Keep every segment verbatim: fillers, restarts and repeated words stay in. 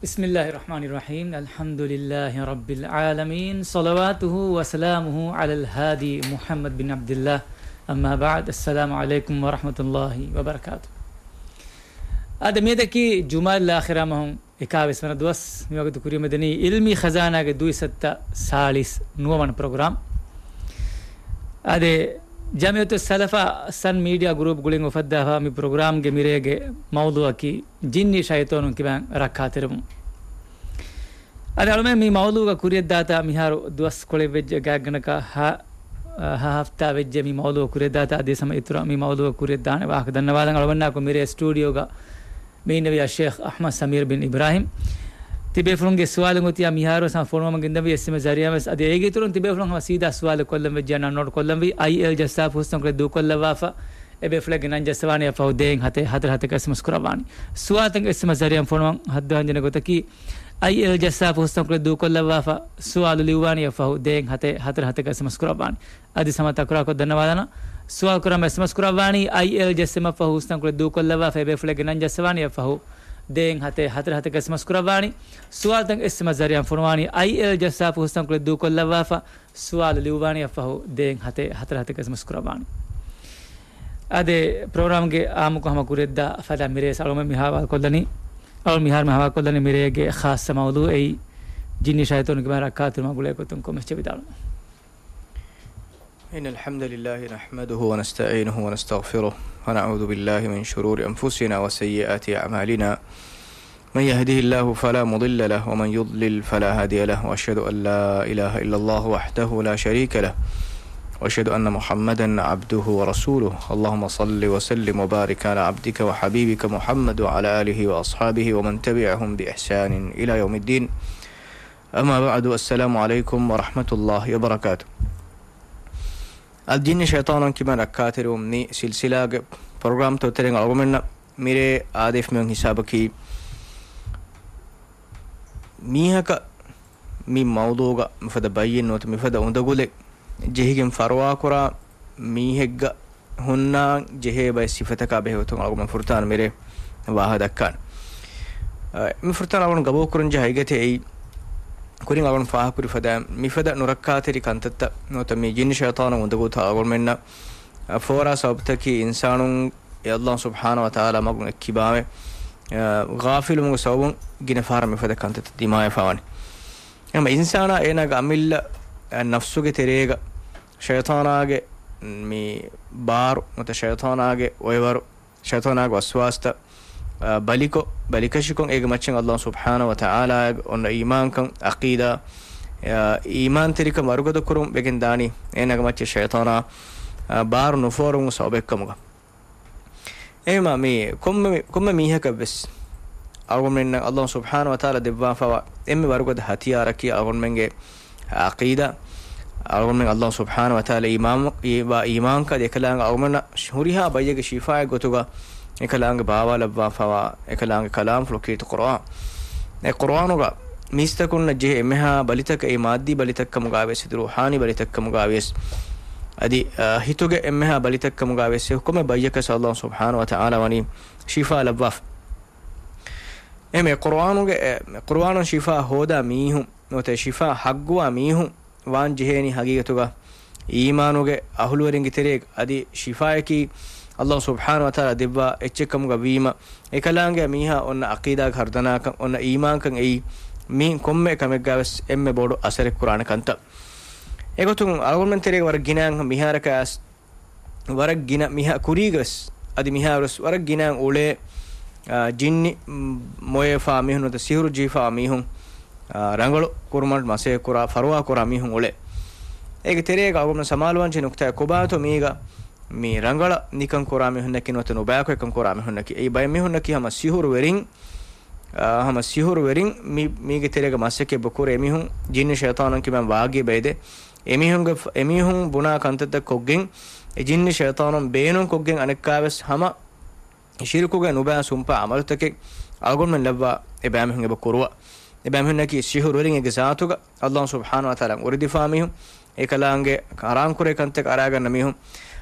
بسم الله الرحمن الرحيم. الحمد لله رب العالمين. صلواته وسلامه على الهادي محمد بن عبد الله. أما بعد. السلام عليكم ورحمة الله وبركاته. އާދެ، މިއަދަކީ ޖުމާދަލް އާޚިރާ މަހުން އެކާވީސް ވަނަ ދުވަސް. މިވަގުތު ކުރިއަށް މިދަނީ އިލްމީ ޚަޒާނާގެ ދުއިސައްތަ ސާޅީސް ނުވަ ވަނަ ޕްރޮގްރާމް. އާދެ، ޖަމިއްޔަތުއް ސަލަފާ ސަން މީޑިއާ ގްރޫޕް ގުޅިން އުފައްދާފަ މި ޕްރޮގްރާމްގެ މިރޭގެ މައުޟޫއަކީ ޖިންނީ ޝައިޠާނުން ކިބައިން ރައްކާތެރިވުން. އަދި އަޅުމެން މި މައުޟޫގަ ކުރިއަށްދާތާ މިހާރު ދުވަސްކޮޅެއް ވެއްޖެ ގާތްގަނޑަކަށް ހަ، ހަ ހަފްތާ ވެއްޖެ މި މައުޟޫ ކުރިއަށްދާތާ އަދިވެސް ހަމަ އިތުރަށް މި މައުޟޫ ކުރިއަށްދާނެ ވާހަކަ ދަންނަވާލަން. އަޅުމެންނާކު މިރޭ ސްޓޫޑިއޯގަ މި އިންނެވިޔާ ޝޭޚް އަޙްމަދު ސަމީރު ބިން އިބްރާހިމް. ތިބޭފުޅުންގެ ސުވާލުން އޮތިޔާ މިހާރު ވެސް ހަމަ ފޮނުވަމުން ގެންދަވީ އެސްއެމްއެސް ޒަރީއާ ވެސް. އަދި އޭގެ އިތުރުން ތިބޭފުޅުން ހަމަ ސީދާ ސުވާލު ކޮށްލަން ވެއްޖެ ނަން ނޯޓް ކޮށްލަންވީ އައިއެލް ޖައްސާފަ ހުސްނަން ކުޅެ ދޫކޮށްލައްވާފަ. އެބޭފުޅެއްގެ ނަން ޖައްސަވާނީ އަށްފަހު ދޭއް ހަތެއް ހަތަރު ހަތެއް އެސްއެމްއެސް ކުރައްވާނީ. ސުވާލުތައް އެސްއެމްއެސް ޒަރީއާ ފޮނުވަން ހައްދަވާ ހަންޖެހޭ ގޮތަކީ، އައިއެލް ޖައްސާފަ ހުސްނަން ކުޅެ ދޫކޮށްލައްވާފަ. ސުވާލު ލިޔުއްވާނީ އަށްފަހު ދޭއް ހަތެއް ހަތަރު ހަތެއް އެސްއެމްއެސް ކުރައްވާނީ. އަދި ހަމަ ތަކުރާރުކޮށް ދަންނަވާލަން. ސުވާލު ކުރާ އެސްއެމްއެސް ކުރައްވާނީ އައިއެލް ޖައްސައިމަށްފަހު ހުސްނަން ކުޅެ ދޫކޮށްލައްވާފަ. އެބޭފުޅެއްގެ ނަން ޖައްސަވާނީ އަށްފަހު ދޭއް ހަތެއް ހަތަރު ހަތެއް އެސްއެމްއެސް ކުރައްވާނީ. ސުވާލުތައް އެސްއެމްއެސް ޒަރީއާ ފޮނުވާނީ އައިއެލް ޖައްސާފަ ހުސްނަން ކުޅެ ދޫކޮށްލައްވާފަ. ސުވާލު ލިޔުއްވާނީ އަށްފަހު ދޭއް ހަތެއް ހަތަރު ހަތެއް އެސްއެމްއެސް ކުރައްވާނީ. އާދެ، ޕްރޮގްރާމްގެ އާއްމުކޮށް ހަމަ ކުރިއަށްދާ ފަދަ މިރޭ އަޅުމެން މި ހަވާލުކޮށްލަނީ، އަޅު މިހާރު މި ހަވާލުކޮށްލަނީ މިރޭގެ ޚާއްޞަ މައުޟޫ އެއީ ޖިންނީ ޝައިޠާނުން ކިބައިން ރައްކާތެރިވުމާ ގުޅޭ ގޮތުން. ކޮމެންޓް ވިދާޅު. إن الحمد لله نحمده ونستعينه ونستغفره، ونعوذ بالله من شرور أنفسنا وسيئات أعمالنا. من يهده الله فلا مضل له، ومن يضلل فلا هادي له، وأشهد أن لا إله إلا الله وحده لا شريك له، وأشهد أن محمدا عبده ورسوله. اللهم صل وسلم وبارك على عبدك وحبيبك محمد وعلى آله وأصحابه ومن تبعهم بإحسان إلى يوم الدين. أما بعد، السلام عليكم ورحمة الله وبركاته. އަލްޖިންނި ޝައިޠާނުން ކިބައިން ރައްކާތެރިވުން މި ސިލްސިލާގެ ޕްރޮގްރާމްތައް ތެރެއިން އަޅުގަނޑުމެންނަށް މިރޭ އާދެ މިހިސާބަކީ، މީހަކަށް މި މައުޟޫގަ މިފަދަ ބައްޔެއް ނުވަތަ މިފަދަ އުނދަގުލެއް ޖެހިގެން ފަރުވާކުރާ މީހެއްގަ ހުންނާން ޖެހޭ ބައެއް ސިފަތަކާ ބެހޭ ގޮތުން އަޅުގަނޑު ފުރަތަމަ މިރޭ ވާހަކަ ދައްކާނެ. އަ، މި ފުރަތަމަ އަޅުގަނޑު ގަބޫލުކުރަން ޖެހޭ ހަގީގަތެއް އެއީ، ކުރިން އަޅުގަނޑު ފާހަގަކުރި ފަދައިން މިފަދަ ނުރައްކާތެރި ކަންތައްތައް ނުވަތަ މި ޖިންނި ޝައިޠާނުން އުނދަގޫތައް އަޅުގަނޑުމެންނަށް، އަ، ފޯރާ ސަބަބުތަކީ އިންސާނުން އެ ﷲ ސުބްޙާނަހޫ ވަތަޢާލާ މަގުން އެއްކިބާވެ، އަ، ޣާފިލުވުމުގެ ސަބަބުން ގިނަ ފަހަރަށް މިފަދަ ކަންތައްތައް ދިމާވެފަވަނީ. އެހެން އިންސާނާ އޭނާގެ އަމިއްލަ، އަ، ނަފްސުގެ ތެރޭގަ ޝައިޠާނާގެ މި ބާރު ނުވަތަ ޝައިޠާނާގެ އޮއެވަރު، ޝައިޠާނާގެ ވަސްވާސްތައް، އަ، ބަލިކޮށް، ބަލިކަށިކޮށް އޭގެ މައްޗަށް ﷲ ސުބްޙާނަހޫ ވަތަޢާލާއަށް އޮންނަ އީމާންކަން، ޢަޤީދާ، އަ، އީމާންތެރިކަން ވަރުގަދަ ކުރުން ވެގެން ދާނީ އޭނާގެ މައްޗަށް ޝައިޠާނާ، އަ، ބާރު ނުފޯރުވުމުގެ ސަބަބެއްކަމުގަ. އެހެންވީމާ މި ކޮންމެ، ކޮންމެ މީހަކަށްވެސް އަޅުގަނޑުމެންނަށް ﷲ ސުބްޙާނަހޫ ވަތަޢާލާ ދެއްވާފަވާ އެންމެ ވަރުގަދަ ހަތިޔާރަކީ އަޅުގަނޑުމެންގެ ޢަޤީދާ، އަޅުގަނޑުމެން ﷲ ސުބްޙާނަހޫ ވަތަޢާލާ އީމާން، އީ، ވާ އީމާންކަން އެކަލާނގެ އަޅުގަނޑަށް ހުރިހާ ބައްޔެއްގެ ޝިފާއެއް ގޮތުގަ އެކަލާނގެ ބާވާލައްވާފަވާ އެކަލާނގެ ކަލާމްފުޅު ކީރިތި ޤުރުއާން. އެ ޤުރުއާނުގަ މީސްތަކުންނަށް ޖެހޭ އެންމެހާ ބަލިތަކަށް، އެއީ މާއްދީ ބަލިތައްކަމުގަވިޔަސް، އެދުރު ރޫޙާނީ ބަލިތައްކަމުގަވިޔަސް، އަދި، އަ، ހިތުގެ އެންމެހާ ބަލިތައްކަމުގަވިޔަސް، އެ ކޮންމެ ބައްޔަކަސް ﷲ ސުބްޙާނަހޫ ވަތަޢާލާ ވަނީ ޝިފާ ލައްވާފަ. އެހެންވެ ޤުރުއާނުގެ، އެ، ޤުރުއާނުން ޝިފާ ހޯދާ މީހުން، ނުވަތަ ޝިފާ ޙައްޤުވާ މީހުން، ވާން ޖެހޭނީ ހަގީގަތުގަ އީމާނުގެ އަހުލުވެރިންގެ ތެރޭގަ އަދި ޝިފާޔަކީ ﷲ ސުބްޙާނަހޫ ވަތަޢާލާ ދެއްވާ އެއްޗެއްކަމުގަ ވީމަ، އެކަލާނގެ މީހާ އޮންނަ ޢަޤީދާގެ ހަރުދަނާކަން، އޮންނަ އީމާންކަން އެއީ މި ކޮންމެ ކަމެއްގަވެސް އެންމެ ބޮޑު އަސަރެއް ކުރާނެ ކަންތައް. އެގޮތުން އަޅުގަނޑުމެން ތެރޭގަ ވަރަށް ގިނައިން މިހާރަކަށް ވަރަށް ގިނަ މިހާ ކުރީގަވެސް، އަދި މިހާރުވެސް ވަރަށް ގިނައިން އުޅޭ، އާ، ޖިންނި، މް، މޮޔަފާ މީހުން ނުވަތަ ސިހުރު ޖެހިފާ މީހުން، އާ، ރަނގަޅު ކުރުމަށް މަސައްކަތް ކުރާ، ފަރުވާ ކުރާ މީހުން އުޅޭ. އޭގެ ތެރޭގަ އަޅުގަނޑު ސަމާލުވާންޖެހޭ ނުކުތާ ކޮބާތޯ މީގަ މި ރަނގަޅަށް ނިކަން ކުރާ މީހުންނަކީ ނުވަތަ ނުބައިކޮށް ކަން ކުރާ މީހުންނަކީ. އެއީ ބައެއް މީހުންނަކީ ހަމަ ސިހުރުވެރިން، އާ، ހަމަ ސިހުރުވެރިން މި، މީގެ ތެރޭގަ މަސައްކަތް ކުރޭ މީހުން ޖިންނި ޝައިޠާނުން ކިބައިން ވާގި ބައިދޭ. އެމީހުންގެ، އެމީހުން ބުނާ ކަންތައްތައް ކޮށްގެން، އެ ޖިންނި ޝައިޠާނުން ބޭނުން ކޮށްގެން އަނެއްކާވެސް ހަމަ ޝިރުކުގެ ނުބައި ސުންޕާ ޢަމަލުތަކެއް އަޅުގަނޑުމެން ލައްވާ އެބައިމީހުން އެބަ ކުރުވާ. އެބައިމީހުންނަކީ ސިހުރުވެރިން އޭގެ ޒާތުގަ ﷲ ސުބްޙާނަހޫ ވަތަޢާލާ އުރެދިފާ މީހުން، އެކަލާނގެ ޙަރާމްކުރޭ ކަންތައް އަރާގަންނަ މީހުން،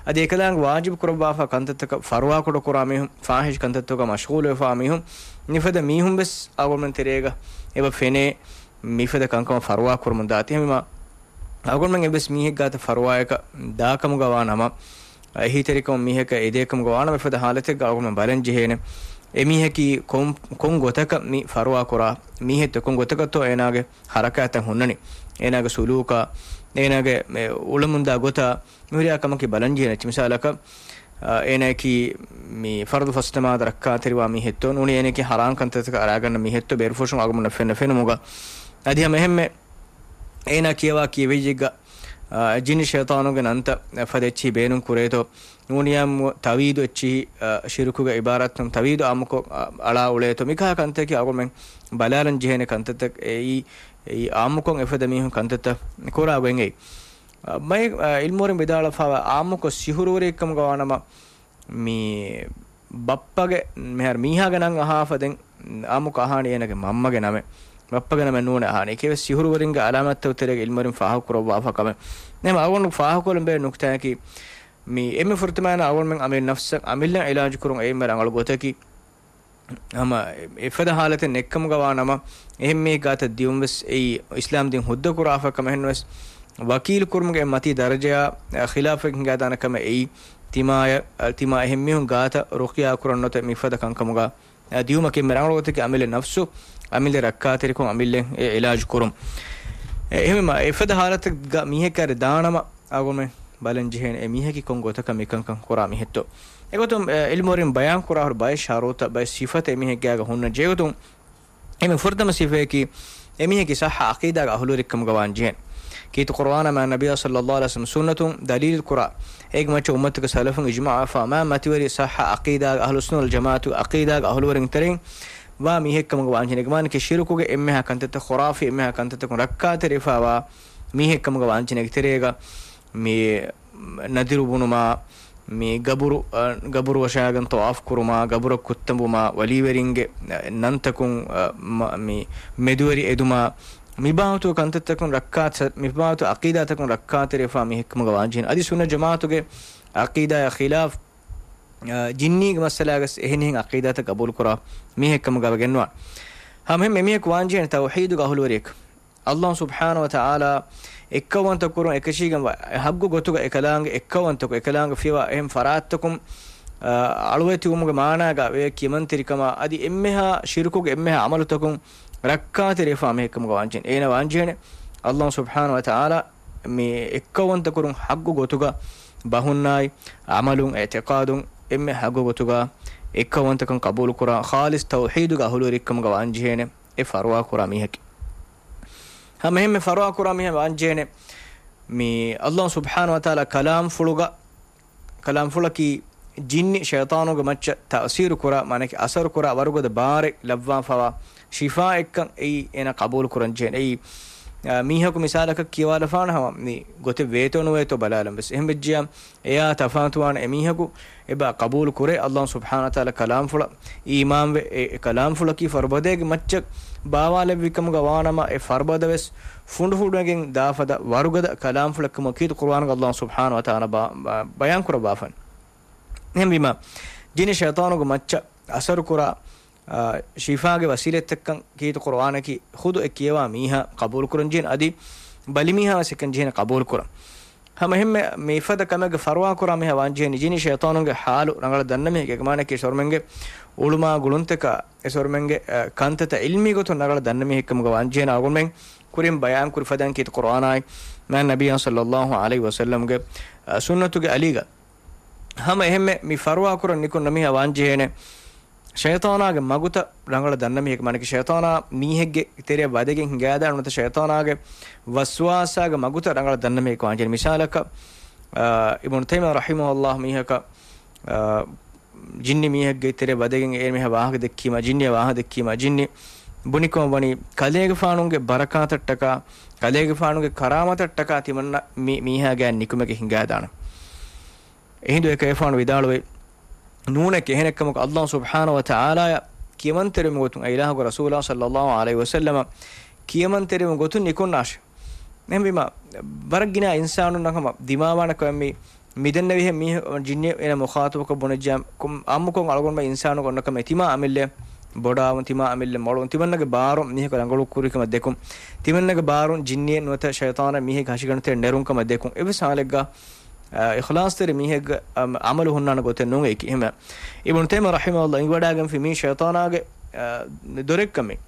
އަދި އެކަލާނގެ ވާޖިބު ކުރައްވާފާ ކަންތައްތަކަށް ފަރުވާކުޑަ ކުރާ މީހުން، ފާޙިޝް ކަންތައްތަކުގަ މަޝްޣޫލުވެފާ މީހުން، މިފަދަ މީހުން ވެސް އަޅުގަނޑުމެން ތެރޭގަ އެބަ ފެނޭ މިފަދަ ކަންކަމަށް ފަރުވާ ކުރަމުން ދާތީ. އެހެންވީމާ، އަޅުގަނޑުމެން އެއްވެސް މީހެއް ގާތަށް ފަރުވާއަކަށް ދާކަމުގަ ވާ ނަމަ، އެހީތެރިކަމުން މީހަކަށް އެދޭކަމުގަ ވާނަމަ، އެފަދަ ހާލަތެއްގަ އަޅުގަނޑުމެން ބަލަން ޖެހޭނެ. އެމީހަކީ ކޮން، ކޮން ގޮތަކަށް މި ފަރުވާ ކުރާ މީހެއްތޯ، ކޮން ގޮތަކަށްތޯ އޭނާގެ ހަރަކާތްތައް ހުންނަނީ، އޭނާގެ ސުލޫކާ، އޭނާގެ އެ އުޅެމުންދާ ގޮތާ، މިހުރިހާ ކަމަކީ ބަލަން ޖެހޭނެ. މިސާލަކަށް، އާ، އޭނައަކީ މި ފަރުޟު ފަސް ނަމާދަށް ރައްކާތެރިވާ މީހެއްތޯ، ނޫނީ އޭނައަކީ ހަރާން ކަންތައްތަކަށް އަރާގަންނަ މީހެއްތޯ، ބޭރުފުށުން އަޅުގަނޑުމެންނަށް ފެންނަ ފެނުމުގަ. އަދި ހަމަ އެހެންމެ އޭނާ ކިޔަވާ ކިޔެވިއްޔެއްގަ، އާ، ޖިންނި ޝައިޠާނުގެ ނަންތައް ފަދަ އެއްޗިހި ބޭނުން ކުރޭތޯ، ނޫނީ އާއްމު ތަވީދު އެއްޗިހި، އާ، ޝިރުކުގެ އިބާރާތްތައް ތަވީދު އާއްމުކޮށް، އާ، އަޅާ އުޅޭތޯ، މިކަހަލަ ކަންތަކަކީ އަޅުގަނޑުމެން ބަލާލަން ޖެހޭނެ ކަންތައްތައް. އެއީ، އެއީ އާއްމުކޮށް އެފަދަ މީހުން ކަންތައްތައް ކުރާ ގޮތް އެއީ. އަ، މައި، އަ، އިލްމުވެރިން ވިދާޅުވެފައިވާ އާއްމުކޮށް ސިހުރުވެރިއެއްކަމުގަ ވާނަމަ، މި ބައްޕަގެ، މިހާރު މީހާގެ ނަން އަހާފަދައިން، އާއްމުކޮށް އަހާނީ އޭނަގެ މަންމަގެ ނަމެއް. ބައްޕަގެ ނަމެއް ނޫނޭ އަހާނީ. އެކީވެސް ސިހުރުވެރިންގެ އަލާމާތްތަކުގެ ތެރޭގަ އިލްމުވެރިން ފާހަގަކުރައްވާފަ ކަމެއް. ނަމަ އަޅުގަނޑު ފާހަގަކޮށްލަން ބޭނުން ނުކުތާއަކީ، މި އެންމެ ފުރަތަމައިން އަޅުގަނޑުމެން އަމިއްލަ ނަފްސަށް އަމިއްލައަށް އިލާޖު ކުރުން އެންމެ ރަނގަޅު ގޮތަކީ، ހަމަ އެފަދަ ހާލަތެއް ނެތްކަމުގަ ވާ ނަމަ، އެހެން މީހެއް ގާތަށް ދިޔުން ވެސް އެއީ އިސްލާމް ދީން ހުއްދަ ކުރާފަ ކަމެއް ނުވެސް، ވަކީލު ކުރުމުގެ މަތީ ދަރަޖަޔާ ޚިލާފަށް ހިނގާދާނެ ކަމެއް އެއީ، ތިމާޔަށް، ތިމާ އެހެން މީހުން ގާތަށް ރުޤިޔާ ކުރަން ނުވަތަ މިފަދަ ކަންކަމުގަ ދިޔުމަކީ އެންމެ ރަނގަޅު ގޮތަކީ އަމިއްލަ ނަފްސު، އަމިއްލަ ރައްކާތެރިކޮށް އަމިއްލަ އެ އިލާޖު ކުރުން. އެ، އެހެންވީމަ، އެފަދަ ހާލަތެއްގަ މީހެއް ކައިރި ދާނަމަ، އަޅުގަނޑުމެން ބަލަން ޖެހޭނެ އެ މީހަކީ ކޮން ގޮތަކަށް މިކަންކަން ކުރާ މީހެއްތޯ. އެގޮތުން، އެ، އިލްމުވެރިން ބަޔާން ކުރާ ހުރި ބައެއް ޝަރުޠުތައް، ބައެއް ސިފަތައް އެމީހެއްގާގަ ހުންނަން ޖެހޭގޮތުން، އެންމެ ފުރަތަމަ ސިފައަކީ، އެމީހަކީ ޞައްޙަ ޢަޤީދާގެ އަހުލުވެރިކަމުގަ ވާން ޖެހޭނެ. ކީރިތި ޤުރުއާނާ މާތް ނަބިއްޔާ ޞައްލައްލާހު ޢަލައިހި ވަސައްލަމަ ސުންނަތުން ދަލީލު ކުރާ، އޭގެ މައްޗަށް އުއްމަތުގެ ސަލަފުން އިޖްމާޢުވެފަ މާ މަތިވެރި ޞައްޙަ ޢަޤީދާގެ އަހުލުއްސުންނަ ވަލްޖަމާޢަތުގެ ޢަޤީދާގެ އަހުލުވެރިން ތެރެއިން ވާ މީހެއްކަމުގަ ވާން ޖެހޭނެ. އޭގެ މާނައަކީ ޝިރުކުގެ އެންމެހާ ކަންތައްތައް، ޚުރާފީ އެންމެހާ ކަންތައްތަކުން ރައްކާތެރިވެފައިވާ މީހެއްކަމުގަ ވާން ޖެހޭނެ. އޭގެ ތެރޭގަ މި ނަދިރު ބުނުމާ، މި ގަބުރު، އަ، ގަބުރު ވަށާގެން ޠަވާފު ކުރުމާ، ގަބުރަށް ކުއްތަނބުމާ، ވަލީވެރިންގެ، އަ، ނަންތަކުން، އަ، މަ-، މި މެދުވެރި އެދުމާ، މި ބާވަތު ކަންތައްތަކުން ރައްކާތެ-، މި ބާވަތު ޢަޤީދާތަކުން ރައްކާތެރިވެފާ މީހެއްކަމުގަ ވާންޖެހޭނެ. އަދި ސުންނަތް ޖަމާޢަތުގެ ޢަޤީދާއާ ޚިލާފް، އަ، ޖިންނީގެ މައްސަލާގަސް އެހެނިހެން ޢަޤީދާތައް ގަބޫލުކުރާ މީހެއްކަމުގަ ވެގެންވާނެ. ހަމަ އެހެން އެމީހަކު ވާންޖެހޭނެ ތައުޙީދުގެ އަހުލުވެރިޔަކު. ﷲ ސުބްޙާނަހޫ ވަތަޢާލާ އެއްކައުވަންތަ ކުރުން އެކަށީގެން ވަ-، ޙައްޤު ގޮތުގަ އެކަލާނގެ އެއްކައުވަންތަކޮށް، އެކަލާނގެ ފިޔަވާ އެހެން ފަރާތްތަކުން، އަ، އަޅުވެތިވުމުގެ މާނާގަ ވޭ ކިޔަމަންތެރިކަމާ އަދި އެންމެހާ ޝިރުކުގެ އެންމެހާ ޢަމަލުތަކުން ރައްކާތެރިވެފާ މީހެއްކަމުގަ ވާންޖެހޭނެ. އޭނަ ވާންޖެހޭނެ ﷲ ސުބްޙާނަހޫ ވަތަޢާލާ މި އެއްކައުވަންތަ ކުރުން ޙައްޤު ގޮތުގަ ބަހުންނާއި، ޢަމަލުން، އިޢުތިޤާދުން އެންމެ ޙައްޤު ގޮތުގަ އެއްކައުވަންތަކަން ޤަބޫލުކުރާ، ޚާލިޞް ތައުޙީދުގެ އަހުލުވެރިއެއްކަމުގަ ވާންޖެހޭނެ. އެ ފަރުވާކުރާ މީހަކީ. ހަމަ އެހެންމެ ފަރުވާކުރާ މީހާ ވާންޖެހޭނެ، މި ﷲ ސުބްޙާނަހޫ ވަތަޢާލާ ކަލާމްފުޅުގަ، ކަލާމްފުޅަކީ ޖިންނި ޝައިޠާނުގެ މައްޗަށް ތައުސީރު ކުރާ، މާނައަކީ އަސަރު ކުރާ ވަރުގަދަ ބާރެއް ލައްވާފަވާ ޝިފާއެއްކަން އެއީ އޭނަ ޤަބޫލު ކުރަން ޖެހޭނެ. އެއީ، އާ، މީހަކު މިސާލަކަށް ކިޔަވާލަފާނަ ހަމަ މި ގޮތެއް ވޭތޯ ނުވޭތޯ ބަލާލަން ވެސް. އެހެން ވެއްޖިޔާ، އެޔާ ތަފާތުވާނެ އެމީހަކު އެބަ ޤަބޫލު ކުރޭ، ﷲ ސުބްޙާނަހޫ ވަތަޢާލާ ކަލާމްފުޅަށް އީމާންވެ، އެ، އެ ކަލާމްފުޅަކީ ފަރުބަދައިގެ މައްޗަށް ބާވާލެއްވިކަމުގަ ވާނަމަ، އެ ފަރުބަދަ ވެސް ފުނޑުފުނޑުވެގެން ދާފަދަ ވަރުގަދަ ކަލާމްފުޅެއްކަމަކީ ޤުރުއާނުގަ ﷲ ސުބްޙާނަހޫ ވަތަޢާލާ ބަ-، ބަ-، ބަޔާން ކުރައްވާފަން. އެހެންވީމަ، ޖިންނި ޝައިޠާނުގެ މައްޗަށް އަސަރު ކުރާ، އާ، ޝިފާގެ ވަސީލަތްތައްކަން ކީރިތި ޤުރުއާނަކީ ޚުދު އެ ކިޔަވާ މީހާ ޤަބޫލު ކުރަން ޖެހޭނެ އަދި ބަލިމީހާ ވެސް އެކަން ޖެހޭނެ ޤަބޫލު ކުރަން. ހަމަ އެހެންމެ މިފަދަ ކަމެއްގެ ފަރުވާ ކުރާ މީހާ ވާންޖެހޭނެ ޖިންނި ޝައިޠާނުންގެ ޙާލު ރަނގަޅަށް ދަންނަ މީހެއްގެ މާނައަކީ އެސޮރުމެންގެ އުޅުމާ ގުޅުންތަކާ، އެސޮރުމެންގެ، އަ، ކަންތައްތައް ޢިލްމީ ގޮތުން ރަނގަޅަށް ދަންނަ މީހެއްކަމުގަ ވާންޖެހޭނެ. އަޅުގަނޑުމެން ކުރިން ބަޔާން ކުރި ފަދައިން ކީރިތި ޤުރުއާނާއި، މާތް ނަބިއްޔާ ޞައްލައްލާހު ޢަލައިހި ވަސައްލަމްގެ، އަ، ސުންނަތުގެ އަލީގަ. ހަމަ އެހެންމެ މި ފަރުވާ ކުރަން ނިކުންނަ މީހާ ވާންޖެހޭނެ ޝައިޠާނާގެ މަގުތައް ރަނގަޅަށް ދަންނަ މީހެއް، މާނައަކީ ޝައިޠާނާ މީހެއްގެ ތެރެއަށް ވަދެގެން ހިނގާދާނެ ނުވަތަ ޝައިޠާނާގެ ވަސްވާސާގެ މަގުތައް ރަނގަޅަށް ދަންނަ މީހެއް ވާންޖެހޭނެ. މިސާލަކަށް، އާ، އިބްނު ތައިމިއްޔާ ރަޙިމަހުﷲ މީހަކަށް، އާ، ޖިންނި މީހެއްގެ ތެރެއަށް ވަދެގެން އޭނަ މީހާ ވާހަކަ ދެއްކީމަ، ޖިންނިއަށް ވާހަކަ ދެއްކީމަ، ޖިންނި ބުނިކޮށް ވަނީ ކަލޭގެފާނުގެ ބަރަކާތަށްޓަކާ، ކަލޭގެފާނުގެ ކަރާމަތަށްޓަކާ ތިމަންނަ މި މީހާގެ ނިކުމެގެ ހިނގާދާނެ. އެހިނދު އެކަލޭގެފާނު ވިދާޅުވި ނޫނެކޭ، އެހެނެއްކަމަކު ﷲ ސުބްޙާނަހޫ ވަތަޢާލާއަށް ކިޔަމަންތެރިވުމުގެ ގޮތުން، އެ އިލާހުގެ ރަސޫލާ ޞައްލައްލާހު ޢަލައިހި ވަސައްލަމަށް ކިޔަމަންތެރިވުމުގެ ގޮތުން ނިކުންނާށޭ. އެހެންވީމަ، ވަރަށް ގިނަ އިންސާނުންނަށް ހަމަ ދިމާވާނެ ކަމެއް މި، މިދެންނެވިހެން މީހަކު ޖިންނި އޭނަ މުޚާޠަބަކޮށް ބުނެއްޖާ، ކޮން، އާއްމުކޮށް އަޅުގަނޑުމެން އިންސާނުން އޮންނަ ކަމެއް ތިމާ އަމިއްލަ ބޮޑާވުން، ތިމާ އަމިއްލަ މޮޅުވުން، ތިމަންނަގެ ބާރުން މީހަކު ރަނގަޅު ކުރި ކަމަށް ދެކުން، ތިމަންނަގެ ބާރުން ޖިންނިއެއް ނުވަތަ ޝައިޠާނެއް މީހެއްގެ ހަށިގަނޑު ތެރެ ނެރުން ކަމަށް ދެކުން. އެއްވެސް ހާލެއްގަ، އާ، އިޚްލާޞްތެރި މީހެއްގެ، އަމް، އަމަލު ހުންނާނެ ގޮތެއް ނޫން އެކި. އެހެންވެ، އިބްނު ތައިމިއްޔާ ރަޙިމަހުﷲ އިނގިވަޑައިގެންފި މީ ޝައިޠާނާގެ، އާ، ދޮރެއްކަމެއް.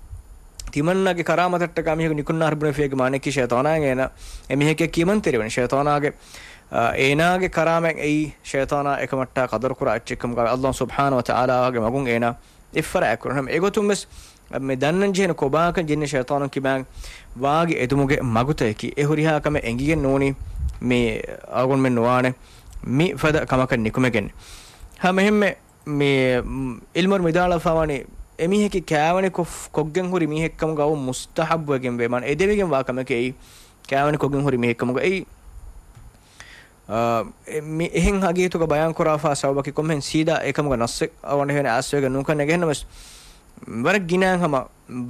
ތިމަންނަގެ ކަރާމަތަށްޓަކާ މީހަކު ނިކުންނާ ހަރުބުނެފިއޭގެ މާނައަކީ ޝައިޠާނާއަށް އޭނާ އެ މީހެއްގެ ކިޔަމަންތެރިވަނީ. ޝައިޠާނާގެ، އާ، އޭނާގެ ކަރާމަތް އެއީ ޝައިޠާނާ އެކަމަށްޓާ ޤަދަރުކުރާ އެއްޗެއްކަމުގަ އައްލާހު ސުބްޙާނަހު ވަތަޢާލާގެ މަގުން އޭނާ އެއްފަރާތްކުރަން. އެގޮތުން ވެސް މި ދަންނަން ޖެހޭނެ ކޮބާކަން ޖިންނި ޝައިޠާނުން ކިބާން ވާގި އެދުމުގެ މަގުތަކަކީ. އެ ހުރިހާ ކަމެއް އެނގިގެން ނޫނީ މި އަޅުގަނޑުމެން ނުވާނެ މި ފަދަ ކަމަކަށް ނިކުމެގެން. ހަމަ އެހެންމެ މި، މް، ޢިލްމުވެރިން ވިދާޅުވެފަވާނީ، އެމީހަކީ ކާވެނި ކޮށް-، ކޮށްގެން ހުރި މީހެއްކަމުގަ އައު މުސްތަޙައްބުވެގެންވޭ، މާނަ އެދެވިގެން ވާ ކަމެކޭ އެއީ. ކާވެނި ކޮށްގެން ހުރި މީހެއްކަމުގަ އެއީ. އާ، އެ-، މި އެހެން ހަގީގަތުގަ ބަޔާންކުރާފާ ސަބަބަކީ ކޮންމެހެން ސީދާ އެކަމުގަ ނައްޞެއް އަވަނޑަހެނެ އާސްވެގެން ނޫންކަން ނެގެންނަމަސް، ވަރަށް ގިނައިން ހަމަ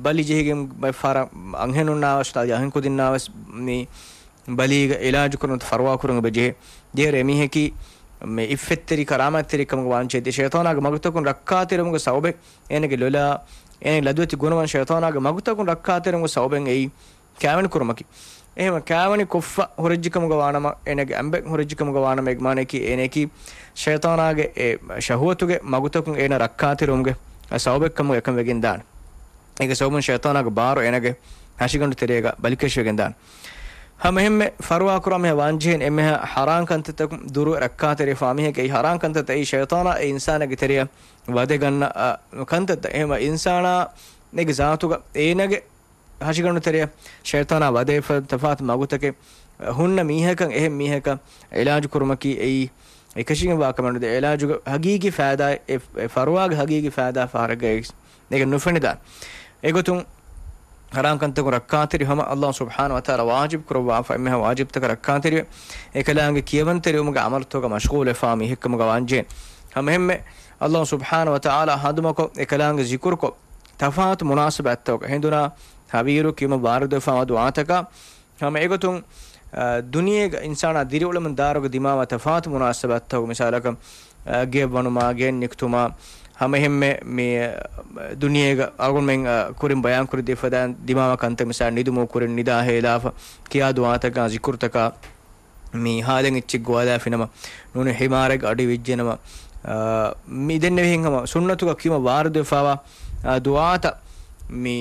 ބަލި ޖެހިގެން ބައެއް ފަހަރަށް އަންހެނުންނާވެސް، އަދި އަހަން ކުދިންނާވެސް މި ބަލީގަ އިލާޖު ކުރުން ފަރުވާ ކުރުން އެބަ ޖެހޭ. ދޭރަ އެމީހަކީ މި އިއްފަތްތެރި ކަރާމާތްތެރި ކަމުގަ ވާންޖެހޭ. ދޭ ޝައިޠާނާގެ މަގުތަކުން ރައްކާތެރިވުމުގެ ސަބަބެއް އޭނަގެ ލޮލާ، އޭނަގެ ލަދުވެތި ގުނަވަން ޝައިޠާނާގެ މަގުތަކުން ރައްކާތެރިވުމުގެ ސަބަބެއް އެއީ ކާވެނި ކުރުމަކީ. އެހެން ކާވެނި ކޮށްފަ ހުރެއްޖެކަމުގަ ވާނަމަ، އޭނަގެ އަނބެއް ހުރެއްޖެކަމުގަ ވާނަމަ، އޭގެ މާނައަކީ އޭނައަކީ ޝައިޠާނާގެ އެ ޝަހުވަތުގެ މަގުތަކުން އޭނަ ރައްކާތެރިވުމުގެ ސަބަބެއްކަމުގަ އެކަން ވެގެންދާނެ. އޭގެ ސަބަބުން ޝައިޠާނާގެ ބާރު އޭނަގެ ހަށިގަނޑު ތެރޭގަ ބަލިކަށިވެގެންދާނެ. ހަމަ އެހެންމެ ފަރުވާކުރާ މީހާ ވާންޖެހޭނެ އެންމެހާ ޙަރާން ކަންތައްތަކުން ދުރުވެ ރައްކާތެރިވެފާ މީހެއްގެ އެއީ ޙަރާން ކަންތައްތައް އެއީ ޝައިޠާނާ އެ އިންސާނެއްގެ ތެރެއަށް ވަދެގަންނަ، އަ، ކަންތައްތައް. އެހެންވެ އިންސާނާ އޭގެ ޒާތުގަ އޭނަގެ ހަށިގަނޑު ތެރެއަށް ޝައިޠާނާ ވަދެފަ ތަފާތު މަގުތަކެއް ހުންނަ މީހަކަށް އެހެން މީހަކަށް ޢިލާޖު ކުރުމަކީ އެއީ އެކަށީގެންވާ ކަމެއް ނުދޭ. ޢިލާޖުގެ ހަގީގީ ފައިދާ އެ، އެ ފަރުވާގެ ހަގީގީ ފައިދާ ފަހަރެއްގައި އޭގެ ނުފެނިދާނެ. އެގޮތުން ޙަރާން ކަންތަކުން ރައްކާތެރި ހަމަ އައްލާހު ސުބްޙާނަހު ވަތަޢާލާ ވާޖިބު ކުރައްވާފަ އެންމެހާ ވާޖިބުތަކަށް ރައްކާތެރިވެ، އެކަލާނގެ ކިޔަވަންތެރިވުމުގެ ޢަމަލުތަކުގަ މަޝްޣޫލުވެފާ މީހެއްކަމުގަ ވާންޖެހޭނެ. ހަމައެހެންމެ އައްލާހު ސުބްޙާނަހު ވަތަޢާލާ ހަނދުމަކޮށް އެކަލާނގެ ޒިކުރުކޮށް، ތަފާތު މުނާސަބާތްތަކުގަ ހެނދުނާ ހަވީރު ކިޔުމަށް ވާރިދުވެފާވާ ދުޢާތަކާ، ހަމަ އެގޮތުން، އާ، ދުނިޔޭގަ އިންސާނާ ދިރިއުޅެމުން ދާއިރުގަ ދިމާވާ ތަފާތު މުނާސަބާތްތަކުގަ މިސާލަކަށް، އާ، ގެއަށް ވަނުމާ، ގެއަށް ނިކުތުމާ، ހަމައެހެންމެ މި، އާ، ދުނިޔޭގަ އަޅުގަނޑުމެން، އާ، ކުރިން ބަޔާންކުރި ދީފަދަ ދިމާވާ ކަންތައް މިސާލަށް ނިދުމުގެ ކުރިން ނިދާ ހޭލާފަ، ކިޔާ ދުޢާތަކާ، ޒިކުރުތަކާ، މި ހާލެއް އެއްޗެއް ގޮވާލާފިނަމަ، ނޫނީ ހިމާރެއްގެ އަޑި ވިއްޖެނަމަ، އާ، މި ދެންނެވިހެން ހަމަ ސުންނަތުގަ ކިޔުމަށް ވާރިދުވެފާވާ، އާ، ދުޢާތައް މި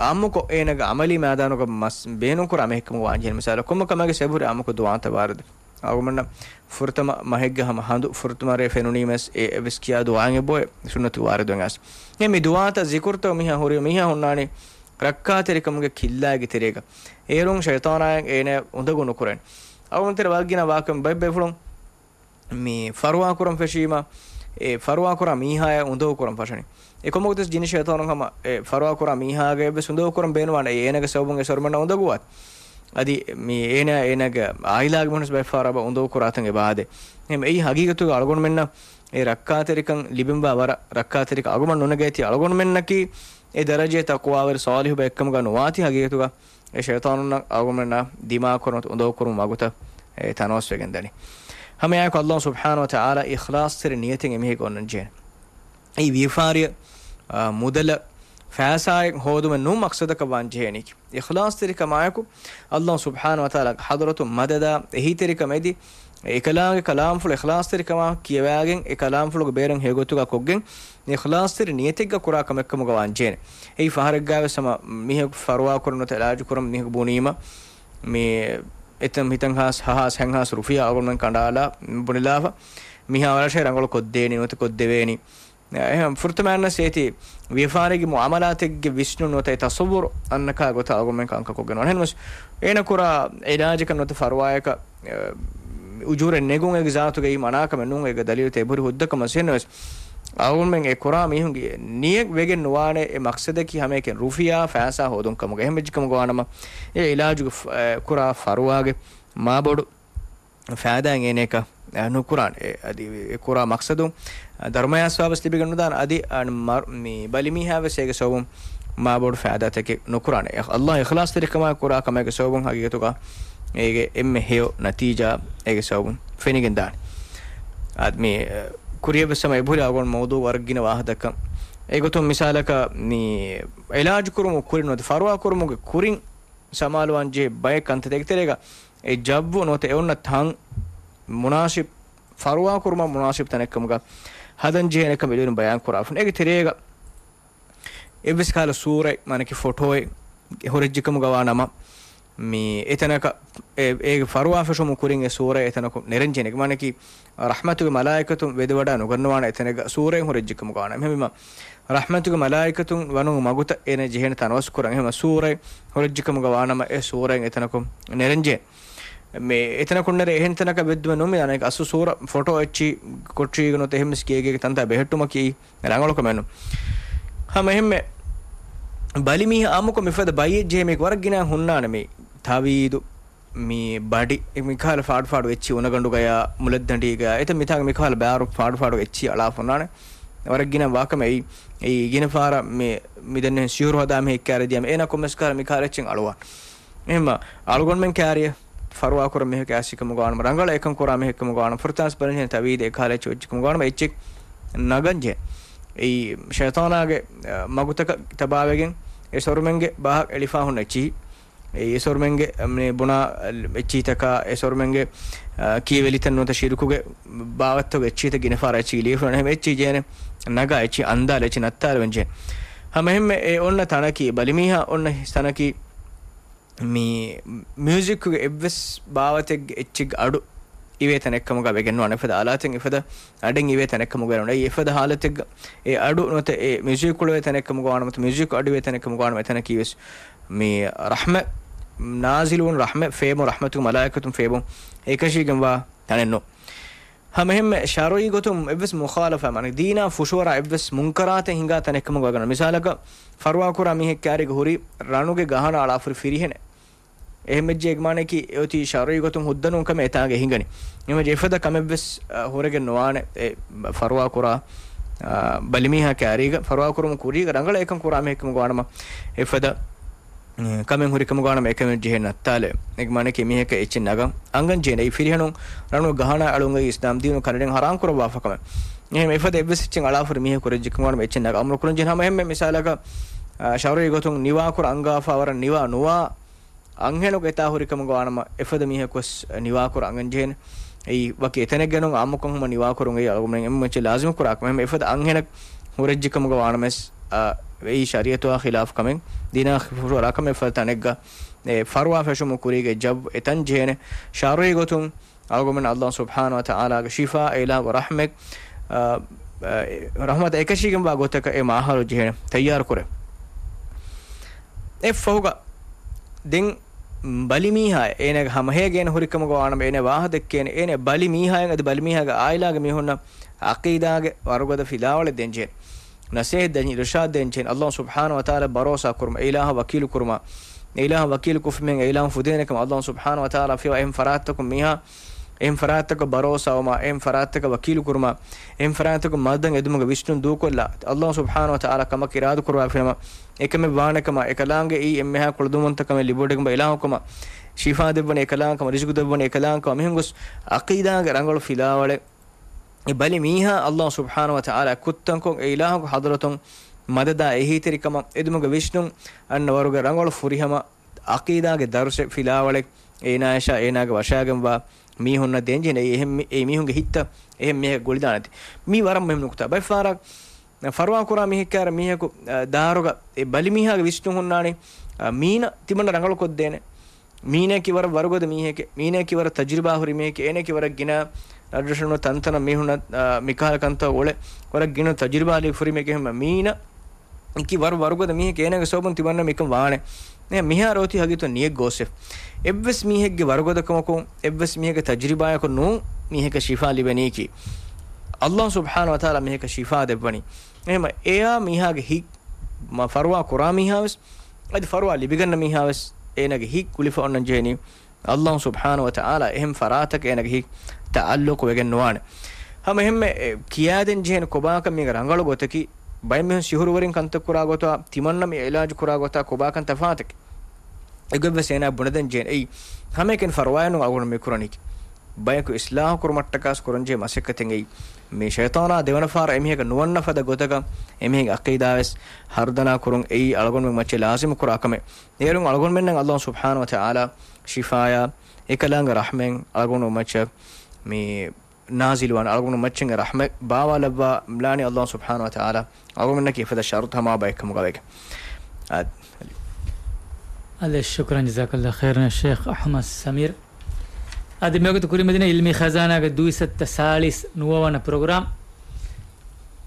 އާއްމުކޮށް އޭނަގެ ޢަމަލީ މައިދާނުގަ މަސް ބޭނުންކުރާ މީހެއްކަމުގަ ވާންޖެހޭނެ. މިސާލަކަށް ކޮންމެ ކަމެއްގެ ސަބަބުން އާއްމުކޮށް ދުޢާތައް ވާރިދު. އަޅުގަނޑުމެންނަށް ފުރަތަމަ މަހެއްގެ ހަމަ ހަނދު ފުރަތަމަ ރޭ ފެނުނީމަސް އެ އެއްވެސް ކިޔާ ދުޢާއެއް އެބައޮތް ސުންނަތު ވާރިދުވެގެން އައިސް. އެ މި ދުޢާތައް ޒިކުރުތައް މީހާ ހުރި މީހާ ހުންނާނީ ރައްކާތެރިކަމުގެ ކިއްލާގެ ތެރޭގަ. އޭރުން ޝައިޠާނާއަށް އޭނަ އުނދަގޫ ނުކުރޭނެ. އަޅުގަނޑު ތެރޭ ވަރަށް ގިނަ ވާކަމެއް ބައެއް ބޭފުޅުން މި ފަރުވާ ކުރަން ފެށީމަ، އެ ފަރުވާ ކުރާ މީހާޔަށް އުނދަގޫ ކުރަން ފަށަނީ. އެ ކޮންމެ ގޮތެއް ޖިންނި ޝައިޠާނުން ހަމަ އެ ފަރުވާ ކުރާ މީހާގެ އެއްވެސް އުނދަގޫ ކުރަން ބޭނުންވާނެ. އެ އޭނަގެ ސަބަބުން އެ ސޮރުމަންނަށް އުނދަގޫވާތީ. އަދި މި އޭނަ އޭނަގެ އާއިލާގެ މީހުންވެސް ބައެއް ފަހަރަށް އުނދަގޫ ކުރާތަން އެބަ އާދޭ. އެހެން އެއީ ހަގީގަތުގަ އަޅުގަނޑުމެންނަށް އެ ރައްކާތެރިކަން ލިބެންވާ ވަރަށް ރައްކާތެރިކަން އަޅުގަނޑުމެން ނުނެގޭތީ. އަޅުގަނޑުމެންނަކީ އެ ދަރަޖައި ތަޤްވާވެރި ޞާލިޙު ބައެއްކަމުގަ ނުވާތީ ހަގީގަތުގަ. އެ ޝައިޠާނުންނަށް އަޅުގަނޑުމެންނާ ދިމާކުރުމަށް އުނދަގޫކުރުމުގެ ވަގުތަށް އެ ތަނަވަސްވެގެންދަނީ. ހަމައެއާއެކު އައްލާހު ސުބްޙާނަހު ވަތަޢާލާ އިޚްލާޞްތެރި ނިޔަތެއް އެމީހެއްގެ އޮންނަން ޖެހޭނެ. އެއީ ވިޔަފާރިއަށް، އާ، މުދަލަށް، ފައިސާއެއް ހޯދުމެއް ނޫން މަޤްޞަދަކަށް ވާން ޖެހޭނީކީ. އިޚްލާޞްތެރިކަމާއެކު އައްލާހު ސުބްޙާނަހު ވަތަޢާލާގެ ޙަޟްރަތުން މަދަދާ އެހީތެރިކަމާ އެދި، އެކަލާނގެ ކަލާމްފުޅު އިޚްލާޞްތެރިކަމާ ކިޔަވައިގެން އެ ކަލާމްފުޅުގެ ބޭރުން ހެޔޮގޮތުގަ ކޮށްގެން، އިޚްލާޞްތެރި ނިޔަތެއްގަ ކުރާ ކަމެއްކަމުގަ ވާން ޖެހޭނެ. އެއީ ފަހަރެއްގައިވެސް ހަމަ މީހަކު ފަރުވާކުރަން ނުވަތަ ޢިލާޖު ކުރަން މީހަކު ބުނީމަ، މި އެތަން ހިތަން ހާސް ހަހާސް ހަތްހާސް ރުފިޔާ އަޅުގަނޑުމެން ކަނޑާލާ ބުނެލާފަ، މިހާ ވަރަށޭ ރަނގަޅު ކޮށްދޭނީ ނުވަތަ ކޮށްދެވޭނީ. އެހެން ފުރަތަމަ އަންނަސް އޭތި ވިޔަފާރީގެ މުޢާމަލާތެއްގެ ވިސްނުން ނުވަތަ އެ ތަޞައްވުރު އަންނަ ކާ ގޮތަށް އަޅުގަނޑުމެން ކަންކަން ކޮށްގެން ނުވާނެ. އެހެންވެސް އޭނަ ކުރާ ޢިލާޖަކަށް ނުވަތަ ފަރުވާޔަކަށް، އެ، އުޖޫރައެއް ނެގުން އޭގެ ޒާތުގައި މަނާކަމެއް ނޫން. އޭގެ ދަލީލުތައް އެބަހުރި ހުއްދަ ކަމަށް އެހެންވެސް އަޅުގަނޑުމެން އެ ކުރާ މީހުންގެ ނިޔަތް ވެގެން ނުވާނެ އެ މަޤްޞަދަކީ ހަމައެކަނި ރުފިޔާ ފައިސާ ހޯދުން ކަމުގަ. އެހެން ވެއްޖެ ކަމުގަ ވާނަމަ އެ ޢިލާޖުގެ ފަ-، އެ، ކުރާ ފަރުވާގެ މާބޮޑު ފައިދާއެއް އޭނަޔަކަށް، އަ، ނުކުރާނެ. އެ، އަދި އެ ކުރާ މަޤްޞަދު، އަ، ދަރުމަޔާ ސަވާބަސް ލިބިގެން ނުދާނެ. އަދި އަ، މަ-، މި ބަލިމީހާވެސް އޭގެ ސަބަބުން މާބޮޑު ފައިދާތަކެއް ނުކުރާނެ. އެ، އައްލާހު އިޚްލާޞްތެރިކަމާ ކުރާ ކަމެއްގެ ސަބަބުން ހަގީގަތުގަ އޭގެ އެންމެ ހެޔޮ ނަތީޖާ އޭގެ ސަބަބުން ފެނިގެން ދާނެ. އަދި މި، އަ، ކުރިޔަށްވެސް ހަމަ އެބަހުރި އަޅުގަނޑު މައުޟޫޢު ވަރަށް ގިނަ ވާހަކަ ދައްކަން. އެގޮތުން މިސާލަކަށް މި އިލާޖު ކުރުމުގެ ކުރިން ނުވަތަ ފަރުވާ ކުރުމުގެ ކުރިން ސަމާލުވާން ޖެހޭ ބައެއް ކަންތައް ދެގެތެރޭގަ އެ ޖައްވު ނުވަތަ އެ އޮންނަ ތަން މުނާސިބް ފަރުވާ ކުރުމަށް މުނާސިބް ތަނެއްކަމުގަ ހަދަން ޖެހޭނެ ކަމަށް އެ ބަޔާން ކުރާފަ. އޭގެ ތެރޭގަ އެއްވެސް ކަހަލަ ސޫރައެއް، މާނަކީ ފޮޓޯއެއް ހުރެއްޖެކަމުގަ ވާ ނަމަ، މި އެތަނަކަށް އެ، އޭގެ ފަރުވާ ފެށުމު ކުރިން އެ ސޫރައެއް އެތަނަކު ނެރެންޖެހޭނެ. މާނަކީ ރަޙްމަތުގެ މަލާއިކަތުން ވެދެވަޑާ ނުގަންނަވާނެ އެތަނެއްގަ ސޫރައެއް ހުރެއްޖެކަމުގަ ވާ ނަމަ. އެހެންވީމަ، ރަޙްމަތުގެ މަލާއިކަތުން ވަނުން މަގުތައް އޭނަ ޖެހޭނެ ތަނަވަސް ކުރަން. އެހެންވީމަ، ސޫރައެއް ހުރެއްޖެކަމުގަ ވާ ނަމަ، އެ ސޫރައެއް އެތަނަކު ނެރެންޖެހޭ. މި އެތަނަކުންނެރެ އެހެން ތަނަކަށް ވެއްދުމެއް ނޫން. މި ދާނެ އަސްލު ސޫރަ ފޮޓޯ އެއްޗި ކޮޓަރީގަ ނުވަތަ އެހެންވެސް ގޭގޭގެ ތަންތާ ބެހެއްޓުމަކީ ރަނގަޅު ކަމެއް ނޫން. ހަމަ އެހެންމެ ބަލިމީހާ އާއްމުކޮށް މިފަދަ ބައްޔެއް ޖެހޭ މީހަކު ވަރަށް ގިނަ ހުންނާނެ މި ތަވީދު، މި ބަޑި، މިކަހަލަ ފާޑު ފާޑު އެއްޗި އުނަގަނޑުގަޔާ، މުލައްދަނޑީގަޔާ، އެތައް މިތާގަ މިކަހަލަ ބާރު ފާޑު ފާޑު އެއްޗި އަޅާފަ ހުންނާނެ. ވަރަށް ގިނަ ވާކަމެއް އެއީ، އެއީ ގިނަ ފަހަރަށް މި، މި ދެންނެވި ސިހުރު ހަދާ މީހެއް ކާރި ދިޔަ އޭނަ ކޮންމެސް ކަހަލަ މިކަހަލަ އެއްޗެއް އަޅުވާ. އެހެންމަ އަޅުގަނޑުމެން ކާރިއަށް ފަރުވާކުރަން މީހަކު އައިސްކަމުގަ ވާނަމަ، ރަނގަޅަށް އެކަން ކުރާ މީހެއްކަމުގަ ވާނަމަ، ފުރަތަމަ ބަލަންޖެހޭނެ ތަވީދެއް އެކަހަލަ އެއްޗެއް އޮތްކަމުގަ ވާނަމަ، އެއްޗެއް ނަގަންޖެހޭ. އެއީ ޝައިޠާނާގެ، އަ، މަގުތަކަށް ތަބާވެގެން އެ ސޮރުމެންގެ ބާހަށް އެޅިފާ ހުންނަ އެއްޗިހި. އެއީ އެ ސޮރުމެންގެ، މި ބުނާ އެއްޗިހިތަކާ، އެ ސޮރުމެންގެ، އަ، ކީއްވެ ލިތަން ނުވަތަ ޝިރުކުގެ ބާވަތްތަކުގެ އެއްޗިހިތައް ގިނަ ފަހަރަށް އެއްޗިހި ލިޔެފަ ހުންނާނެ. އެހެން އެއްޗިހި ޖެހޭނެ ނަގާ، އެއްޗިހި އަންދާލެ، އެއްޗިހި ނައްތާލެވެން ޖެހޭ. ހަމަ އެހެންމެ އެ އޮންނަ ތަނަކީ، ބަލިމީހާ އޮންނަ ތަނަކީ، މި މިއުޒިކުގެ އެއްވެސް ބާވަތެއްގެ އެއްޗެއްގެ އަޑު އިވޭ ތަނެއްކަމުގަ ވެގެން ނުވާނެ. އެފަދަ އާލާތެއް، އެފަދަ އަޑެއް އިވޭ ތަނެއްކަމުގަ ނުވާނެ. އެއީ އެފަދަ ހާލަތެއްގަ އެ އަޑު ނުވަތަ އެ މިއުޒިކު އުޅެވޭ ތަނެއްކަމުގަ ވާނަމަ، މިއުޒިކު އަޑު އިވޭ ތަނެއްކަމުގަ ވާނަމަ، އެތަނަކީވެސް މި ރަޙްމަތް ނާޒިލުވުން، ރަޙްމަތް ފޭބުން، ރަޙްމަތުގެ މަލާއިކަތުން ފޭބުން އެކަށީގެންވާ ތަނެއް ނޫން. ހަމަ އެހެންމެ ޝަރުޢީ ގޮތުން އެއްވެސް މުޚާލަފާ، މާނަ ދީނާ ފުށުއަރާ އެއްވެސް މުންކަރާތެއް ހިނގާ ތަނެއްކަމުގަ ވެގެން. މިސާލަކަށް، ފަރުވާކުރާ މީހެއް ކާރީގަ ހުރީ ރަނުގެ ގަހަނަ އަޅާފަ ހުރި ފިރިހެނެއް. އެހެންވެއްޖެ އޭގެ މާނައަކީ އެއޮތީ ޝަރުޢީ ގޮތުން ހުއްދަ ނޫން ކަމެއް އެތާނގަ ހިނގަނީ. އެހެންވެއްޖެ އެފަދަ ކަމެއްވެސް، އަ، ހުރެގެން ނުވާނެ. އެ ފަރުވާ ކުރާ، އަ، ބަލިމީހާ ކާރީގަ ފަރުވާ ކުރުމުގެ ކުރީގަ ރަނގަޅަށް އެކަން ކުރާ މީހެއްކަމުގަ ވާނަމަ، އެފަދަ، އެ، ކަމެއް ހުރިކަމުގަ ވާނަމަ އެކަމެއް ޖެހޭ ނައްތާލެވެ. އޭގެ މާނައަކީ މީހަކަށް އެއްޗެއް ނަގަން އަނގަން ޖެހޭނެ. އެއީ ފިރިހެނުން ރަނުގެ ގަހަނަ އަޅުން އެއީ އިސްލާމް ދީނު ކަނޑައެޅިގެން ހަރާން ކުރައްވާފަ ކަމެއް. އެހެން އެފަދަ އެއްވެސް އެއްޗެއް އަޅާފަ ހުރި މީހަކު ހުރެއްޖެކަމުގަ ވާނަމަ އެއްޗެއް ނަގަން. އަމުރު ކުރަންޖެހޭނެ ހަމަ އެހެންމެ މިސާލަކަށް، އާ، ޝަރުޢީ ގޮތުން ނިވާކުރަ އަންގާފާ ވަރަށް ނިވާ ނުވާ އަންހެނަކު އެތާ ހުރިކަމުގަ ވާނަމަ، އެފަދަ މީހަކުވެސް ނިވާކުރަ އަނގަންޖެހޭނެ. އެއީ ވަކި އެތަނެއްގަ ނޫން، އާއްމުކޮށް ހަމަ ނިވާކުރުން އެއީ އަޅުގަނޑުމެން އެންމެ ލާޒިމު ކުރާ ކަމެއް. އެފަދަ އަންހެނަކު ހުރެއްޖެކަމުގަ ވާނަމަވެސް، އާ، އެއީ ޝަރީޢަތުގަ ޚިލާފު ކަމެއް. ދީނާ ފުށުއަރާ ކަމެއް. އެފަދަ ތަނެއްގަ އެ ފަރުވާ ފެށުމުގެ ކުރީގަ ޖައްވު އެތަން ޖެހޭނެ. ޝަރުޢީ ގޮތުން އަޅުގަނޑުމެން ﷲ ސުބްޙާނަހޫ ވަތަޢާލާގެ ޝިފާ، އެ އިލާހުގެ ރަޙްމަތް، އާ، އާ، ރަޙްމަތަށް އެކަށީގެންވާ ގޮތަކަށް އެ މާހައުލު ޖެހޭނެ، ތައްޔާރު ކުރޭ. އެއަށްފަހުގަ ދެން ބަލިމީހާ އޭނާގެ ހަމަހޭ ގޭނަ ހުރިކަމުގަ ވާނަމަ، އޭނާ ވާހަކަ ދެއްކޭނެ، އޭނާ ބަލިމީހާއަށް އަދި ބަލިމީހާގެ އާއިލާގެ މީހުންނަށް ޢަޤީދާގެ ވަރުގަދަ ފިލާވަޅެއް ދޭންޖެހޭނެ. ނަޞޭޙަތް ދޭން، އިރުޝާދު ދޭންޖެހޭނެ. ﷲ ސުބްޙާނަހޫ ވަތަޢާލާ ބަރޯސާ ކުރުމަށް، އެ އިލާހަށް ވަކީލު ކުރުމަށް، އެ އިލާހަށް ވަކީލު ކޮށްފިމެން އެ އިލާހުން ފުދޭނެ ކަމަށް ﷲ ސުބްޙާނަހޫ ވަތަޢާލާ ފިޔަވާ. އެހެން ފަރާތްތަކުން މީހާ، އެހެން ފަރާތްތަކަށް ބަރޯސާވުމާ، އެހެން ފަރާތްތަކަށް ވަކީލު ކުރުމާ، އެހެން ފަރާތްތަކުން މަދަދަށް އެދުމުގެ ވިސްނުން ދޫކޮށްލާ، ﷲ ސުބްޙާނަހޫ ވަތަޢާލާ ކަމަކަށް އިރާދަ ކުރައްވާފިނަމަ، އެކަމެއް ވާނެ ކަމަށް، އެކަލާނގެ އެއީ އެންމެހާ ކުޅަދުންވަންތަ ކަމެއް ލިބިވަޑައިގެންވާ އިލާހު ކަމަށް، ޝިފާ ދެއްވަނީ އެކަލާނގެ ކަމަށް، ރިޒުގު ދެއްވަނީ އެކަލާނގެ ކަމަށް، މިހެން ގޮސް ޢަޤީދާގެ ރަނގަޅު ފިލާވަޅެއް. އެ ބަލި މީހާ ﷲ ސުބްޙާނަހޫ ވަތަޢާލާ ކުއްތަންކޮށް، އެ އިލާހުގެ ޙަޟްރަތުން މަދަދާ އެހީތެރިކަމަށް އެދުމުގެ ވިސްނުން އަންނަ ވަރުގެ ރަނގަޅު ފުރިހަމަ ޢަޤީދާގެ ދަރުސެއް ފިލާވަޅެއް އޭނާޔަށާ އޭނާގެ ވަށާގެންވާ މީހުންނަށް ދޭންޖެހޭނެ. އެ އެހެން މި-، އެ މީހުންގެ ހިތްތައް އެހެން މީހަކަށް ގުޅިދާނެތީ. މީ ވަރަށް މުހިންމު ނުކުތާ. ބައެއް ފަހަރަށް ފަރުވާ ކުރާ މީހެއް ކައިރި މީހަކު، އަ، ދާރުގަ އެ ބަލި މީހާގެ ވިސްނުން ހުންނާނީ، އަ، މީނަ ތިމަންނަ ރަނގަޅު ކޮށްދޭނެ. މީނައަކީ ވަރަށް ވަރުގަދަ މީހެކޭ. މީނައަކީ ވަރަށް ތަޖުރިބާ ހުރި މީހެކޭ. އޭނައަކީ ވަރަށް ގިނަ ރަށްރަށުން ތަންތަނަށް މީހުންނަށް، އާ، މިކަހަލަ ކަންތައް އުޅެ ވަރަށް ގިނަ ތަޖުރިބާ ލިބި ހުރި މީހެކޭ. އެހެންމަ މީނަ އަކީ ވަރަށް ވަރުގަދަ މީހެކޭ. އޭނަގެ ސަބަބުން ތިމަންނަ މިކަން ވާނެ. އެ މިހާރު އޮތީ ހަގީގަތުން ނިޔަތް ގޯސްވެ. އެއްވެސް މީހެއްގެ ވަރުގަދަކަމަކުން، އެއްވެސް މީހެއްގެ ތަޖުރިބާއަކުން ނޫން މީހަކަށް ޝިފާ ލިބެނީކީ. ﷲ ސުބްޙާނަހޫ ވަތަޢާލާ މީހަކަށް ޝިފާ ދެއްވަނީ. އެހެންމަ އެޔާ މީހާގެ ހިތް މަ-، ފަރުވާ ކުރާ މީހާވެސް، އަދި ފަރުވާ ލިބިގަންނަ މީހާވެސް އޭނާގެ ހިތް ގުޅިފަ އޮންނަން ޖެހެނީ. ﷲ ސުބްޙާނަހޫ ވަތަޢާލާ އެހެން ފަރާތަކަށް އޭނާގެ ހިތް ތަޢައްލުޤު ވެގެން ނުވާނެ. ހަމަ އެހެންމެ، އެ، ކިޔާދޭން ޖެހޭނެ ކޮބާކަން މީގެ ރަނގަޅު ގޮތަކީ، ބައެއް މީހުން ސިހުރުވެރިން ކަންތައް ކުރާ ގޮތާ، ތިމަންނަ މި އިލާޖު ކުރާ ގޮތާ ކޮބާކަން ތަފާތަކީ. އެގޮތްވެސް އޭނާ ބުނެދޭން ޖެހޭނެ. އެއީ، ހަމައެކަނި ފަރުވާއެއް ނޫން އަޅުގަނޑު މި ކުރަނީކީ. ބަޔަކު އިޞްލާޙު ކުރުމަށްޓަކާސް ކުރަންޖެހޭ މަސައްކަތެއް އެއީ. މި ޝައިޠާނާ ދެވަނަ ފަހަރަށް އެމީހަކަށް ނުވަންނަ ފަދަ ގޮތަކަށް އެމީހެއްގެ ޢަޤީދާވެސް ހަރުދަނާ ކުރުން އެއީ އަޅުގަނޑުމެން މައްޗަށް ލާޒިމު ކުރާ ކަމެއް. އޭރުން އަޅުގަނޑުމެންނަށް ﷲ ސުބްޙާނަހޫ ވަތަޢާލާ ޝިފާޔާ އެކަލާނގެ ރަޙްމަތް އަޅުގަނޑުމެން މައްޗަށް މި ނާޒިލުވާނެ، އަޅުގަނޑު މައްޗަށް ރަޙްމަތް ބާވާލައްވާ ލާނީ ﷲ ސުބްޙާނަހޫ ވަތަޢާލާ އަޅުގަނޑުމެންނަކީ އެފަދަ ޝަރުޠު ހަމަ ބައެއް ކަމުގަ ވެގެން. އާ، އަލެ، ޝުކްރަން، ޖަޒާކައްލާހު ޚައިރަން ޝޭޚް އަޙްމަދު ސަމީރު. އަދި މިވަގުތު ކުރިމަތިން ޢިލްމީ ޚަޒާނާގެ ދުއިސައްތަ ސާޅީސް ނުވަވަނަ ޕްރޮގްރާމް.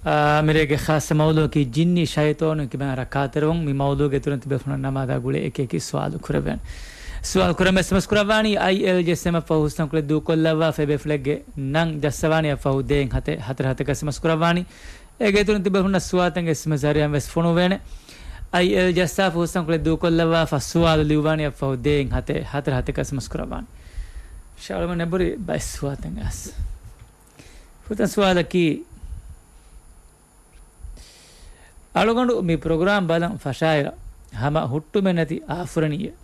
އާ، މިރޭގެ ޚާއްޞަ މައުޟޫޢަކީ ޖިންނީ ޝައިޠާނުން ކިބައިން ރައްކާތެރިވުން. މި މައުޟޫޢުގެ އިތުރުން ތިބޭފުޅުން ނަމާދާ ގުޅޭ އެކި އެކި ސުވާލު ކުރެވޭނެ. ސުވާލު ކުރަން އެސްއެމްއެސް ކުރައްވާނީ އައިއެލް ޖެއްސެމަށް ފަހު ހުސްނަން ކުޅެ ދޫކޮށްލައްވާ ފޭބޭފުޅެއްގެ ނަން ޖައްސަވާނީ އަށް ފަހު ދޭއް ހަތެއް ހަތަރު ހަތަކަށް އެސްއެމްއެސް ކުރައްވާނީ. އޭގެ އިތުރުން ތިބޭފުޅުންނަށް ސުވާލުތައް އެސްއެމްއެސް ޒަރީއާ ވެސް ފޮނުވޭނެ. އައިއެލް ޖައްސާފަ ހުސްނަން ކުޅެ ދޫކޮށްލައްވާފަ ސުވާލު ލިޔުއްވާނީ އަށް ފަހު ދޭއް ހަތެއް ހަތަރު ހަތަކަށް އެސްއެމްއެސް ކުރައްވާނީ. ޝާޅުމަ ނެބުރި ބައެއް ސުވާލުތައް އަސް. ފުރަތަމަ ސުވާލަކީ، އަޅުގަނޑު މި ޕްރޮގްރާމް ބަލަން ފަށާއިރަށް ހަމަ ހުއްޓުމެއް ނެތި އާފުރެނީއެއް.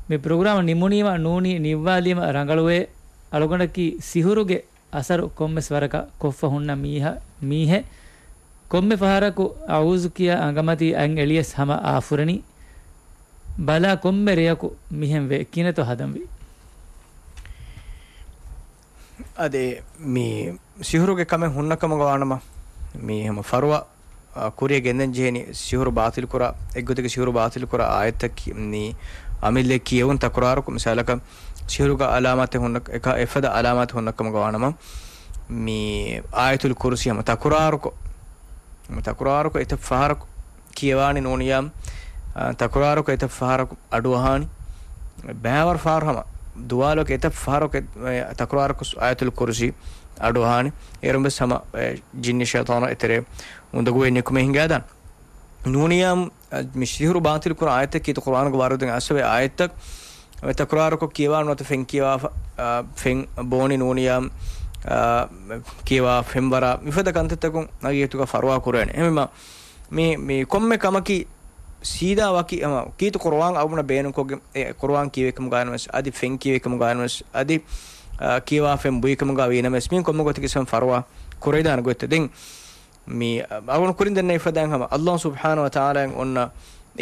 މި ޕްރޮގްރާމް ނިމުނީމަ ނޫނީ ނިއްވާލީމަ ރަނގަޅުވޭ. އަޅުގަނޑަކީ ސިހުރުގެ އަސަރު ކޮންމެސް ވަރަކަށް ކޮށްފަ ހުންނަ މީހަ-، މީހެއް. ކޮންމެ ފަހަރަކު އަޢޫޛު ކިޔާ އަނގަމަތީ އަތް އެޅިޔަސް ހަމަ އާފުރެނީ. ބަލާ ކޮންމެ ރެޔަކު މިހެން ވޭ. ކިހިނެއްތޯ ހަދަންވީ؟ އަދި މި ސިހުރުގެ ކަމެއް ހުންނަ ކަމުގަ ވާނަމަ، މި ހަމަ ފަރުވާ، އާ، ކުރިޔަށް ގެންދަން ޖެހެނީ ސިހުރު ބާތިލް ކުރާ، އެއްގޮތަކީ ސިހުރު ބާތިލް ކުރާ އާޔަތްތައް ކި-، މި އަމިއްލަ ކިޔެވުން ތަކުރާރުކޮށް، މިސާލަކަށް ސިހުރުގެ އަލާމާތެއް ހުންނަ، އެކަ-، އެފަދަ އަލާމާތެއް ހުންނަ ކަމުގަ ވާނަމަ، މި އާޔަތުލް ކުރުސީ ހަމަ ތަކުރާރުކޮށް، ތަކުރާރުކޮށް އެތައް ފަހަރަކު ކިޔަވާނެ ނޫނިޔާ، އާ، ތަކުރާރުކޮށް އެތައް ފަހަރަކު އަޑުއަހާނީ. ބައިވަރު ފަހަރު ހަމަ ދުވާލުގެ އެތައް ފަހަރަކު އެ-، ތަކުރާރުކޮށް އާޔަތުލް ކުރުސީ އަޑުއަހާނީ. އޭރުން ވެސް ހަމަ، އެ، ޖިންނި ޝައިޠާނާ އެތެރޭ އުނދަގޫވެ ނިކުމެ ހިނގާދާނެ. ނޫނިޔާ، އަ، މި ސިހުރު ބާތިލް ކުރާ އާޔަތަކީ ޤުރުއާނުގެ ވާރިދުވެގެން އައިސްފަވޭ އާޔަތްތައް. އެ ތަކުރާރުކޮށް ކިޔަވާ ނުވަތަ ފެން ކިޔަވާފަ، އާ، ފެން ބޯނި ނޫނިޔާ، އާ، ކިޔަވާ ފެންވަރާ މިފަދަ ކަންތައްތަކުން ހަގީގަތުގަ ފަރުވާ ކުރޭނެ. އެހެންވީމަ، މި، މި ކޮންމެ ކަމަކީ ސީދާ ވަކި، އަމަ، ކީރިތި ޤުރުއާން އަޅުގަނޑަށް ބޭނުންކޮށްގެން، އެ ޤުރުއާން ކިޔެވި ކަމުގައި ވެސް، އަދި ފެން ކިޔެވި ކަމުގައި ވެސް، އަދި، އާ، ކިޔަވާ ފެން ބުއި ކަމުގައި ވީނަމަވެސް، މި ކޮންމެ ގޮތަކީ ސަމް ފަރުވާ ކުރެވިދާނެ ގޮތްތައް. ދެން މި އަޅުގަނޑު ކުރިން ދެންނެވި ފަދައިން ހަމަ ﷲ ސުބްޙާނަހޫ ވަތަޢާލާއަށް އޮންނަ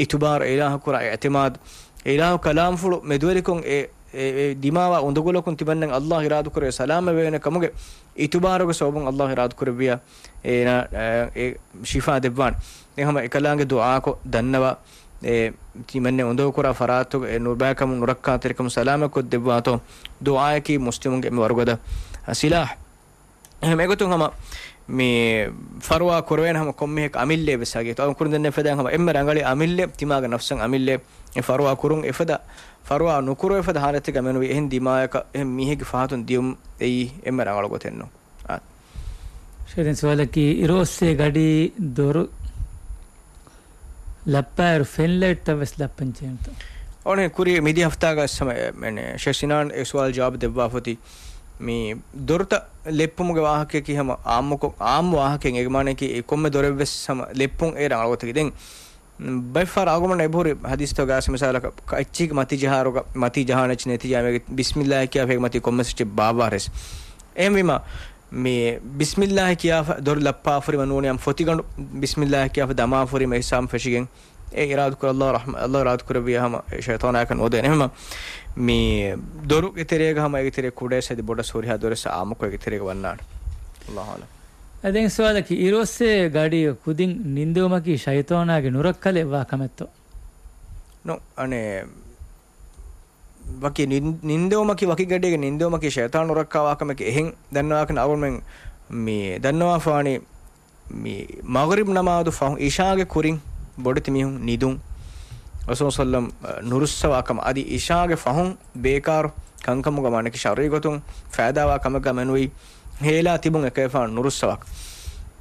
އިތުބާރު، އިލާހަކުރާ އިޢްތިމާދު، އިލާހު ކަލާމްފުޅު މެދުވެރިކޮށް އެ، އެ، އެ ދިމާވާ އުނދަގުލަކުން ތިމަންނަން ﷲ އިރާދަކުރެވޭ ސަލާމަތްވެވޭނެ ކަމުގެ އިތުބާރުގެ ސަބަބުން ﷲ އިރާދަކުރެއްވިޔާ އޭނާ، އެ، އެ ޝިފާ ދެއްވާނެ. ދެން ހަމަ އެކަލާނގެ ދުޢާކޮށް ދަންނަވާ، އެ ތިމަންނަ އުނދަގުކުރާ ފަރާތުގެ އެ ނުރުބައިކަމުން ނުރައްކާތެރިކަމުން ސަލާމަތްކޮށް ދެއްވާތޯ، ދުޢާއަކީ މުސްލިމުންގެ އެންމެ ވަރުގަދަ ސިލާހް. އެހެން އެގޮތުން ހަމަ މި ފަރުވާ ކުރެވޭނެ ހަމަ ކޮންމެހެކަ އަމިއްލޭ ވެސް ހަގީގަތު. އަޅުގަނޑު ކުރިން ދެންނެވި ފަދައިން ހަމަ އެންމެ ރަނގަޅި އަމިއްލޭ ތިމާގެ ނަފްސަށް އަމިއްލޭ އެ ފަރުވާ ކުރުން އެފަދަ ފަރުވާ ނުކުރެވޭ ފަދަ ހާލަތެއްގަ މެނުވީ އެހެން ދިމާޔަކަށް އެހެން މީހެއްގެ ފަހަތުން ދިޔުން އެއީ އެންމެ ރަނގަޅު ގޮތެއް ނޫން. އާ. ޝޭޚް ދެން ސުވާލަކީ އިރުއޮއްސޭ ގަޑީ ދޮރު ލައްޕާއިރު ފެން ލައިޓްތައް ވެސް ލައްޕަން ޖެހޭނެތޯ؟ އޮނެ ކުރި މިދި ހަފްތާގަ ސަމ-، މެނެ ޝޭޚް ސިނާން އެ ސުވާލު ޖަވާބު ދެއްވާފަތި މި ދޮރުތައް ލެއްޕުމުގެ ވާހަކަޔަކީ ހަމަ އާއްމުކޮށް، އާއްމު ވާހަކައެއް އޭގެ މާނައަކީ އެ ކޮންމެ ދޮރެއް ވެސް ހަމަ ލެއްޕުން އޭރު ރަނގަޅު ގޮތަކީ. ދެން ބައެއް ފަހަރަށް އަޅުގަނޑު އެބަހުރި ހަދީސްތަކުގަ އައިސް މިސާލަކަށް އެއްޗެހި މަތި ޖަހާރުގަ، މަތީ ޖަހާ ނެތި ޖާ މީހެއް ބިސްމިއްލާހި ކިޔާފަ އޭގެ މަތީ ކޮންމެސް އެއްޗެއް ބާއްވާ ރެސް. އެހެންވީމަ، މި ބިސްމިއްލާހި ކިޔާފަ ދޮރު ލައްޕާފަ ހުރީމަ ނޫނީ އަމް ފޮތިގަނޑު ބިސްމިއްލާހި ކިޔާފަ ދަމާފަ ހުރީމަ އެހިސާބުން ފެށިގެން އެ އިރާދަކުރެ ﷲ ރަޙްމަ-، ﷲ އިރާދަކުރެއްވިޔާ ހަމަ އެ ޝައިޠާނާއަކަށް ނުވަދޭނެ. އެހެންވީމަ، މި ދޮރުގެ ތެރޭގަ ހަމަ އޭގެ ތެރޭ ކުޑައެއްސަ އަދި ބޮޑަށް ހުރިހާ ދޮރެއްސަ އާއްމުކޮށް އޭގެ ތެރޭގަ ވަންނާނެ. ﷲ އަޢްލަމް. އަދި ދެން ސުވާލަކީ، އިރުއޮއްސޭ ގަޑީގަ ކުދިން ނިންދެވުމަކީ ޝައިޠާނާގެ ނުރައްކަލެއް ވާ ކަމެއްތޯ؟ ނޯ، އަނެއް، ވަކި ނިން-، ނިންދެވުމަކީ، ވަކި ގަޑީގަ ނިންދެވުމަކީ ޝައިޠާނާ ނުރައްކާ ވާ ކަމެކޭ. އެހެން ދަންނަވާކަށް އަޅުގަނޑުމެން މި ދަންނަވާފާނީ، މި މަޣްރިބް ނަމާދު ފަހުން އިޝާގެ ކުރިން ބޮޑެތި މީހުން ނިދުން ރަސޫލު ސައްލަމް ނުރުއްސަވާ ކަމަށް. އަދި އިޝާގެ ފަހުން ބޭކާރު ކަންކަމުގަ މާނައަކީ ޝަރުޢީ ގޮތުން ފައިދާވާ ކަމެއްގަ މެނުވީ ހޭލާ ތިބުން އެކަލޭގެފާނު ނުރުއްސަވާކަށް.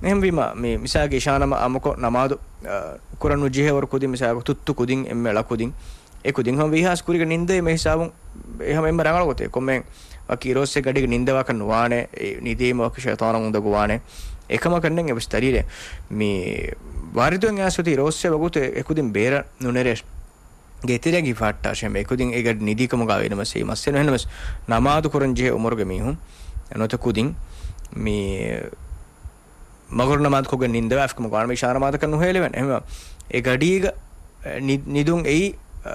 އެހެންވީމަ، މި މިސާލަކަށް އިޝާ ނަމާ އާއްމުކޮށް ނަމާދު، އަ، ކުރަން ނުޖެހޭވަރު ކުދިން މިސާލަކަށް ތުއްތު ކުދިން އެންމެ އަޅަ ކުދިން އެ ކުދިން ހަމަ ވީހާސް ކުރީގަ ނިންދެވި މި ހިސާބުން އެ ހަމަ އެންމެ ރަނގަޅު ގޮތެއް. ކޮންމެ ވަކި އިރުއޮއްސޭ ގަޑީގަ ނިންދެވާކަށް ނުވާނެ، އެ ނިދީމަ ވަކި ޝައިޠާނާ އުނދަގޫވާނެ. އެކަމަކަށް ނެތް އެއްވެސް ދަލީލެއް. މި ވާރިދުވެން އައިސް އޮތީ އިރުއޮއްސޭ ވަގުތު އެ ކުދިން ބޭރަށް ނުނެރޭ. ގޭތެރެއަށް ހިފަހައްޓާށޭ އެ ކުދިން އެ ގަޑި ނިދީ ކަމުގަ ވީނަމަވެސް އެއީ މައްސަލައެއް ނޫން. އެހެންނަމަވެސް ނަމާދު ކުރަން ޖެހޭ އުމުރުގެ މީހުން ނުވަތަ ކުދިން މި މަގުރު ނަމާދު ކޮށްގެން ނިންދަވާފިކަމަށް ވާނަމަ އިޝާ ނަމާދަކަށް ނުހޭލެވެން. އެހެންވީމަ އެ ގަޑީގަ، އެ، ނި-، ނިދުން އެއީ، އަ،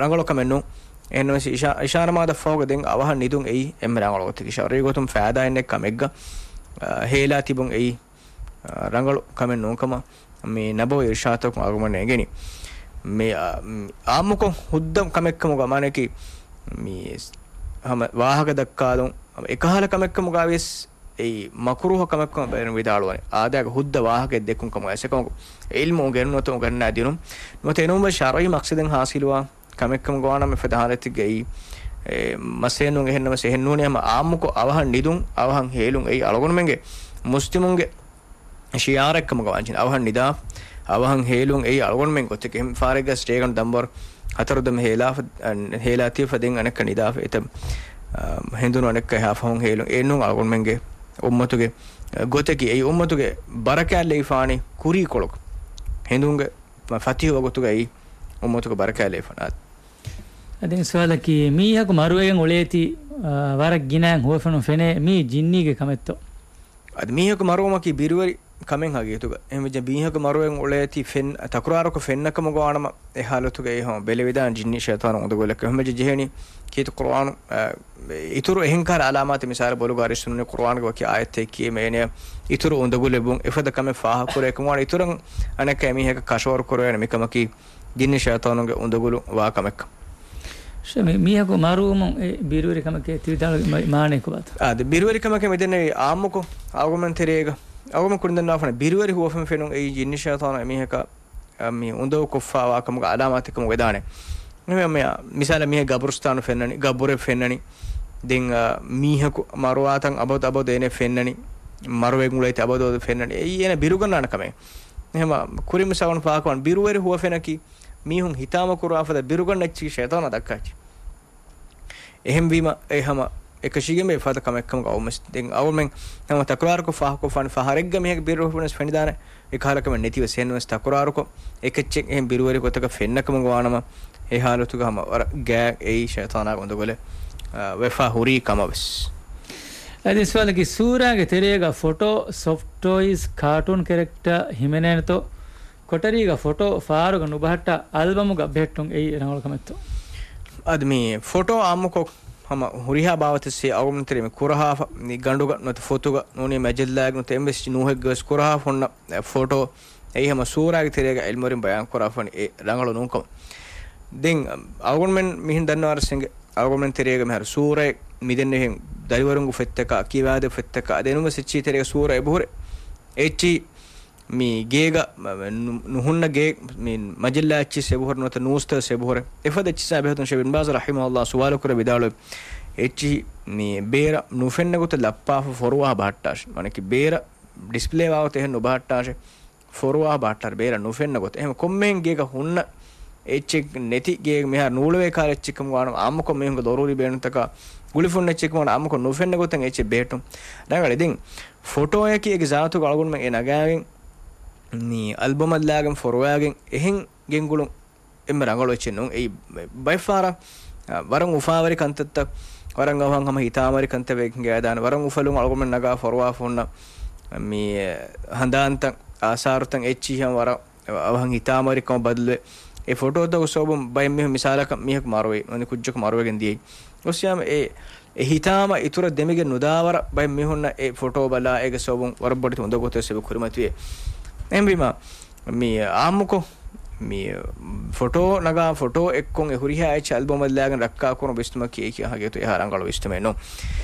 ރަނގަޅު ކަމެއް ނޫން. އެހެންނަމަވެސް އިޝާ، އިޝާ ނަމާދަށް ފަހުގަ ދެން އަވަހަށް ނިދުން އެއީ އެންމެ ރަނގަޅު ގޮތަކީ. ޝަރުޢީ ގޮތުން ފައިދާއެއް ނެތް ކަމެއްގަ، އަ، ހޭލާ ތިބުން އެއީ، އަ، ރަނގަޅު ކަމެއް ނޫންކަމަށް މި ނަބަވީ އިރުޝާދުތަކުން އަޅުގަނޑުމެން އެނގެނީ. މި، އަ، މި އާއްމުކޮށް ހުއްދަ ކަމެއްކަމުގަ މާނައަކީ، މި ހަމަ ވާހަކަ ދައްކާލުން، އެކަހަލަ ކަމެއްކަމުގަ ވިޔަސް އެއީ މަކުރޫހަ ކަމެއްކަމަށް ބޭރުން ވިދާޅުވަނީ. އާދައިގެ ހުއްދަ ވާހަކައެއް ދެއްކުން ކަމުގަ އެކަމަކު ޢިލްމު އުނގެނުން ނުވަތަ އުނގަންނާ ދިނުން ނުވަތަ އެނޫންވެސް ޝަރުޢީ މަޤްޞަދެއް ޙާޞިލުވާ ކަމެއްކަމުގަ ވާނަމަ އެފަދަ ޙާލަތެއްގައި، އެ، މައްސަލައެއް ނޫން. އެހެންނަމަވެސް އެހެން ނޫނީ ހަމަ އާއްމުކޮށް އަވަހަށް ނިދުން، އަވަހަށް ހޭލުން އެއީ އަޅުގަނޑުމެންގެ މުސްލިމުންގެ ޝިޢާރެއްކަމުގަ ވާންޖެހޭ. އަވަހަށް ނިދާ، އަވަހަށް ހޭލުން އެއީ އަޅުގަނޑުމެން ގޮތެއް. އެހެން ފާރެއްގަ ސްޓޭގަނޑު ދަންވަރު ހަތަރު ދަމަ ހޭލާފަ، އަ، ހޭލާ ތިޔަފަ ދެން އަނެއްކާ ނިދާފަ އެތަ، އަ، ހެނދުނު އަނެއްކާ އެހާ ފަހުން ހޭލުން. އެއީ ނޫން އަޅުގަނޑުމެންގެ އުއްމަތުގެ، އަ، ގޮތަކީ. އެއީ އުއްމަތުގެ ބަރަކާތް ލެވިފާނީ ކުރީކޮޅު. ހެނދުންގެ ފަތިހު ވަގުތުގައި އުއްމަތުގެ ބަރަކާތް ލެވިފާނެ. އަދި ސުވާލަކީ، މީހަކު މަރުވެގެން އުޅޭތީ، އާ، ވަރަށް ގިނައިން ހުވަފެނުން ފެނޭ، މީ ޖިންނީގެ ކަމެއްތޯ؟ އަދި މީހަކު މަރުވުމަކީ ބިރުވެރި ކަމެއް ހަގީގަތުގަ. އެހެންވެއްޖެ މީހަކު މަރުވެގެން އުޅޭތީ ފެން-، ތަކުރާރުކޮށް ފެންނަކަމުގަ ވާނަމަ، އެ ޙާލަތުގައި ހަމަ ބެލެވިދާނެ ޖިންނި ޝައިޠާނު އުނދަގުލެއް. އެހެންވެއްޖެ ޖެހޭނީ ކީރިތި ޤުރުއާނު، އަ، އިތުރު އެހެން ކަހަލަ ޢަލާމާތެއް މިސާލަށް ބޮލުގަ އަރިއްސުން ނޫނީ ޤުރުއާނުގެ ވަކި އާޔަތެއް ކިޔެމޭނެ އިތުރު އުނދަގުލެއްވުން އެފަދަ ކަމެއް ފާހަގަކުރޭ ކަމަށް ވާނަމަ އިތުރަށް އަނެއްކާ އެމީހަކަށް ކަށަވަރު ކުރެވޭނެ މިކަމަކީ ޖިންނި ޝައިޠާނުންގެ އުނދަގުލު ވާ ކަމެއްކަން. ޝަ-، މި-، މީހަކު މަރުވުމުން އެ ބިރުވެރި ކަމެކޭ ތި ވިދާޅުވި މަ-، މާނައެއް ކޮބާތޯ؟ އާ، ދެ ބިރުވެރި ކަމެކޭ މިދެންނެވީ އާއްމުކޮށް އަޅުގަނޑުމެން ތެރޭގަ، އަޅުގަނޑުމެން ކުރިން ދަންނަވާފާނެ ބިރުވެރި ހުވަފެން ފެނުން އެއީ ޖިންނި ޝައިޠާނާ އެމީހަކަށް، އަ، މި އުނދަގޫކޮށްފާވާ ކަމުގެ ޢަލާމާތެއްކަމަށް ވެދާނެ. މި-، މި-، މިސާލަށް މީހެއް ގަބުރުސްތާނު ފެންނަނީ، ގަބުރެއް ފެންނަނީ. ދެން، އަ، މީހަކު މަރުވާތަން އަބަދު އަބަދު އޭނެ ފެންނަނީ. މަރުވެގެން އުޅޭތީ އަބަދު އަބަދު ފެންނަނީ. އެއީ އޭނަ ބިރުގަންނާނެ ކަމެއް. އެހެންވީމަ ކުރިން މިސާލުން ފާހަގަކުރަން ބިރުވެރި ހުވަފެނަކީ މީހުން ހިތާމަ ކުރާ ފަދަ ބިރުގަންނަ އެއްޗިހި ޝައިޠާނާ ދައްކާ އެއްޗެއް. އެހެންވީމަ އެ ހަމަ އެކަށީގެން އެފަދަ ކަމެއްކަމުގަ އައުމެސް. ދެން އައުމެން ހަމަ ތަކުރާރުކޮށް ފާހަގަކޮށްފާނެ ފަހަރެއްގަ މީހަކު ބިރުވެރި ހުވަފެންވެސް ފެނިދާނެ. އެކަހަލަ ކަމެއް ނެތިވެސް. އެހެންވެސް ތަކުރާރުކޮށް އެކެއްޗެއް އެހެން ބިރުވެރި ގޮތަކަށް ފެންނަ ކަމުގަ ވާނަމަ އެ ޙާލަތުގަ ހަމަ ވަރަށް ގާތް އެއީ ޝައިޠާނާގެ އުނދަގުލެއް، އާ، ވެފާ ހުރީ ކަމަށްވެސް. އަދި ސުވާލަކީ، ސޫރާގެ ތެރޭގަ ފޮޓޯ، ސޮފްޓް ޓޮއިޒް، ކާޓޫން ކެރެކްޓާ ހިމެނޭނެތޯ؟ ކޮޓަރީގަ ފޮޓޯ ފާރުގަ ނުބަހައްޓާ އަލްބަމުގަ ބެހެއްޓުން އެއީ ރަނގަޅު ކަމެއްތޯ؟ އަދި މި ފޮޓޯ އާއްމުކޮށް ހަމަ ހުރިހާ ބާވަތެއްސޭ އަޅުގަނޑުމެން ތެރޭ މި ކުރަހާފަ، މި ގަނޑުގަ ނުވަތަ ފޮތުގަ ނޫނީ މަޖައްލާގަ ނުވަތަ އެއްވެސް ނޫހެއްގަ ވެސް ކުރަހާފަ ހުންނަ ފޮޓޯ އެއީ ހަމަ ސޫރާގެ ތެރޭގަ ޢިލްމުވެރިން ބަޔާން ކުރާފަ ވަނީ އެ ރަނގަޅު ނޫންކަމަށް. ދެން އަޅުގަނޑުމެން މިހެން ދަންނަވާރަސް އިނގޭ، އަޅުގަނޑުމެން ތެރޭގަ މިހާރު ސޫރައެއް މިދެންނެވިހެން ދަރިވަރުންގެ ފޮތްތަކާ، ކިޔަވާދޭ ފޮތްތަކާ އަދި އެނޫންވެސް އެއްޗިހި ތެރޭގަ ސޫރަ އެބަހުރޭ. އެއްޗިހި މި ގޭގަ ނު-، ނުހުންނަ ގޭ، މި މަޖައްލާ އެއްޗިސް އެބަހުރި ނުވަތަ ނޫސްތައް އެބަހުރި. އެފަދަ އެއްޗިސާ ބެހޭ ގޮތުން ޝޭޚް ބިން ބާޒް ރަޙިމަހުﷲ ސުވާލު ކުރެ ވިދާޅުވި، އެއްޗިހި މި ބޭރަށް ނުފެންނަ ގޮތަށް ލައްޕާފަ ފޮރުވާ ބަހައްޓާށި. މާނައަކީ ބޭރަށް ޑިސްޕްލޭ ވާ ގޮތަށް އެހެން ނުބަހައްޓާށި. ފޮރުވާ ބަހައްޓާށި ބޭރަށް ނުފެންނަ ގޮތަށް. އެހެން ކޮންމެހެން ގޭގަ ހުންނަ އެއްޗެއް ނެތި ގޭ މިހާރު ނޫޅެވޭ ކަހަލަ އެއްޗެއް ކަމުގަ ވާނަމަ އާއްމުކޮށް މީހުންގެ ޟަރޫރީ ބޭނުންތަކާ ގުޅިފަ ހުންނަ އެއްޗެއް ކަމުގަ ވާނަމަ އާއްމުކޮށް ނުފެންނަ ގޮތަށް އެއްޗެއް ބެހެއްޓުން ރަނގަޅޭ. ދެން ފޮޓޯއަކީ އޭގެ ޒާތުގަ އަޅުގަނޑުމެން އެ ނަގާގެން މި އަލްބަމަށް ލާގެން ފޮރުވާގެން އެހެން ގެންގުޅުން އެންމެ ރަނގަޅު އެއްޗެއް ނޫން. އެއީ ބައެއް ފަހަރަށް، އަ، ވަރަށް އުފާވެރި ކަންތައްތައް، ވަރަށް އަވަހަށް ހަމަ ހިތާމަވެރި ކަންތައް ވެގެން ގާދާނެ. ވަރަށް އުފަލުން އަޅުގަނޑުމެން ނަގާ ފޮރުވާފަ ހުންނަ މި ހަނދާންތައް، އާސާރުތައް އެއްޗިހި ހަމަ ވަރަށް އަވަހަށް ހިތާމަވެރިކަމަށް ބަދަލުވެ، އެ ފޮޓޯތަކުގެ ސަބަބުން ބައެއް މީހުން މިސާލަކަށް މީހަކު މަރުވި، ނުވަތަ ކުއްޖަކު މަރުވެގެން ދިޔައީ. ގޮސް ހަމަ އެ އެ ހިތާމަ އިތުރަށް ދެމިގެން ނުދާވަރަށް ބައެއް މީހުންނަށް އެ ފޮޓޯ ބަލާ އޭގެ ސަބަބުން ވަރަށް ބޮޑެތި އުނދަގޫތައް ސަބަބު ކުރިމަތިވޭ. އެހެންވީމަ، މި އާއްމުކޮށް، މި ފޮޓޯ ނަގާ ފޮޓޯ އެއްކޮށް އެ ހުރިހާ އެއްޗެއް އަލްބަމަށް ލާގެން ރައްކާ ކުރުން ވިސްނުމަކީ އެކި ހަގީގަތު އެހާ ރަނގަޅު ވިސްނުމެއް ނޫން.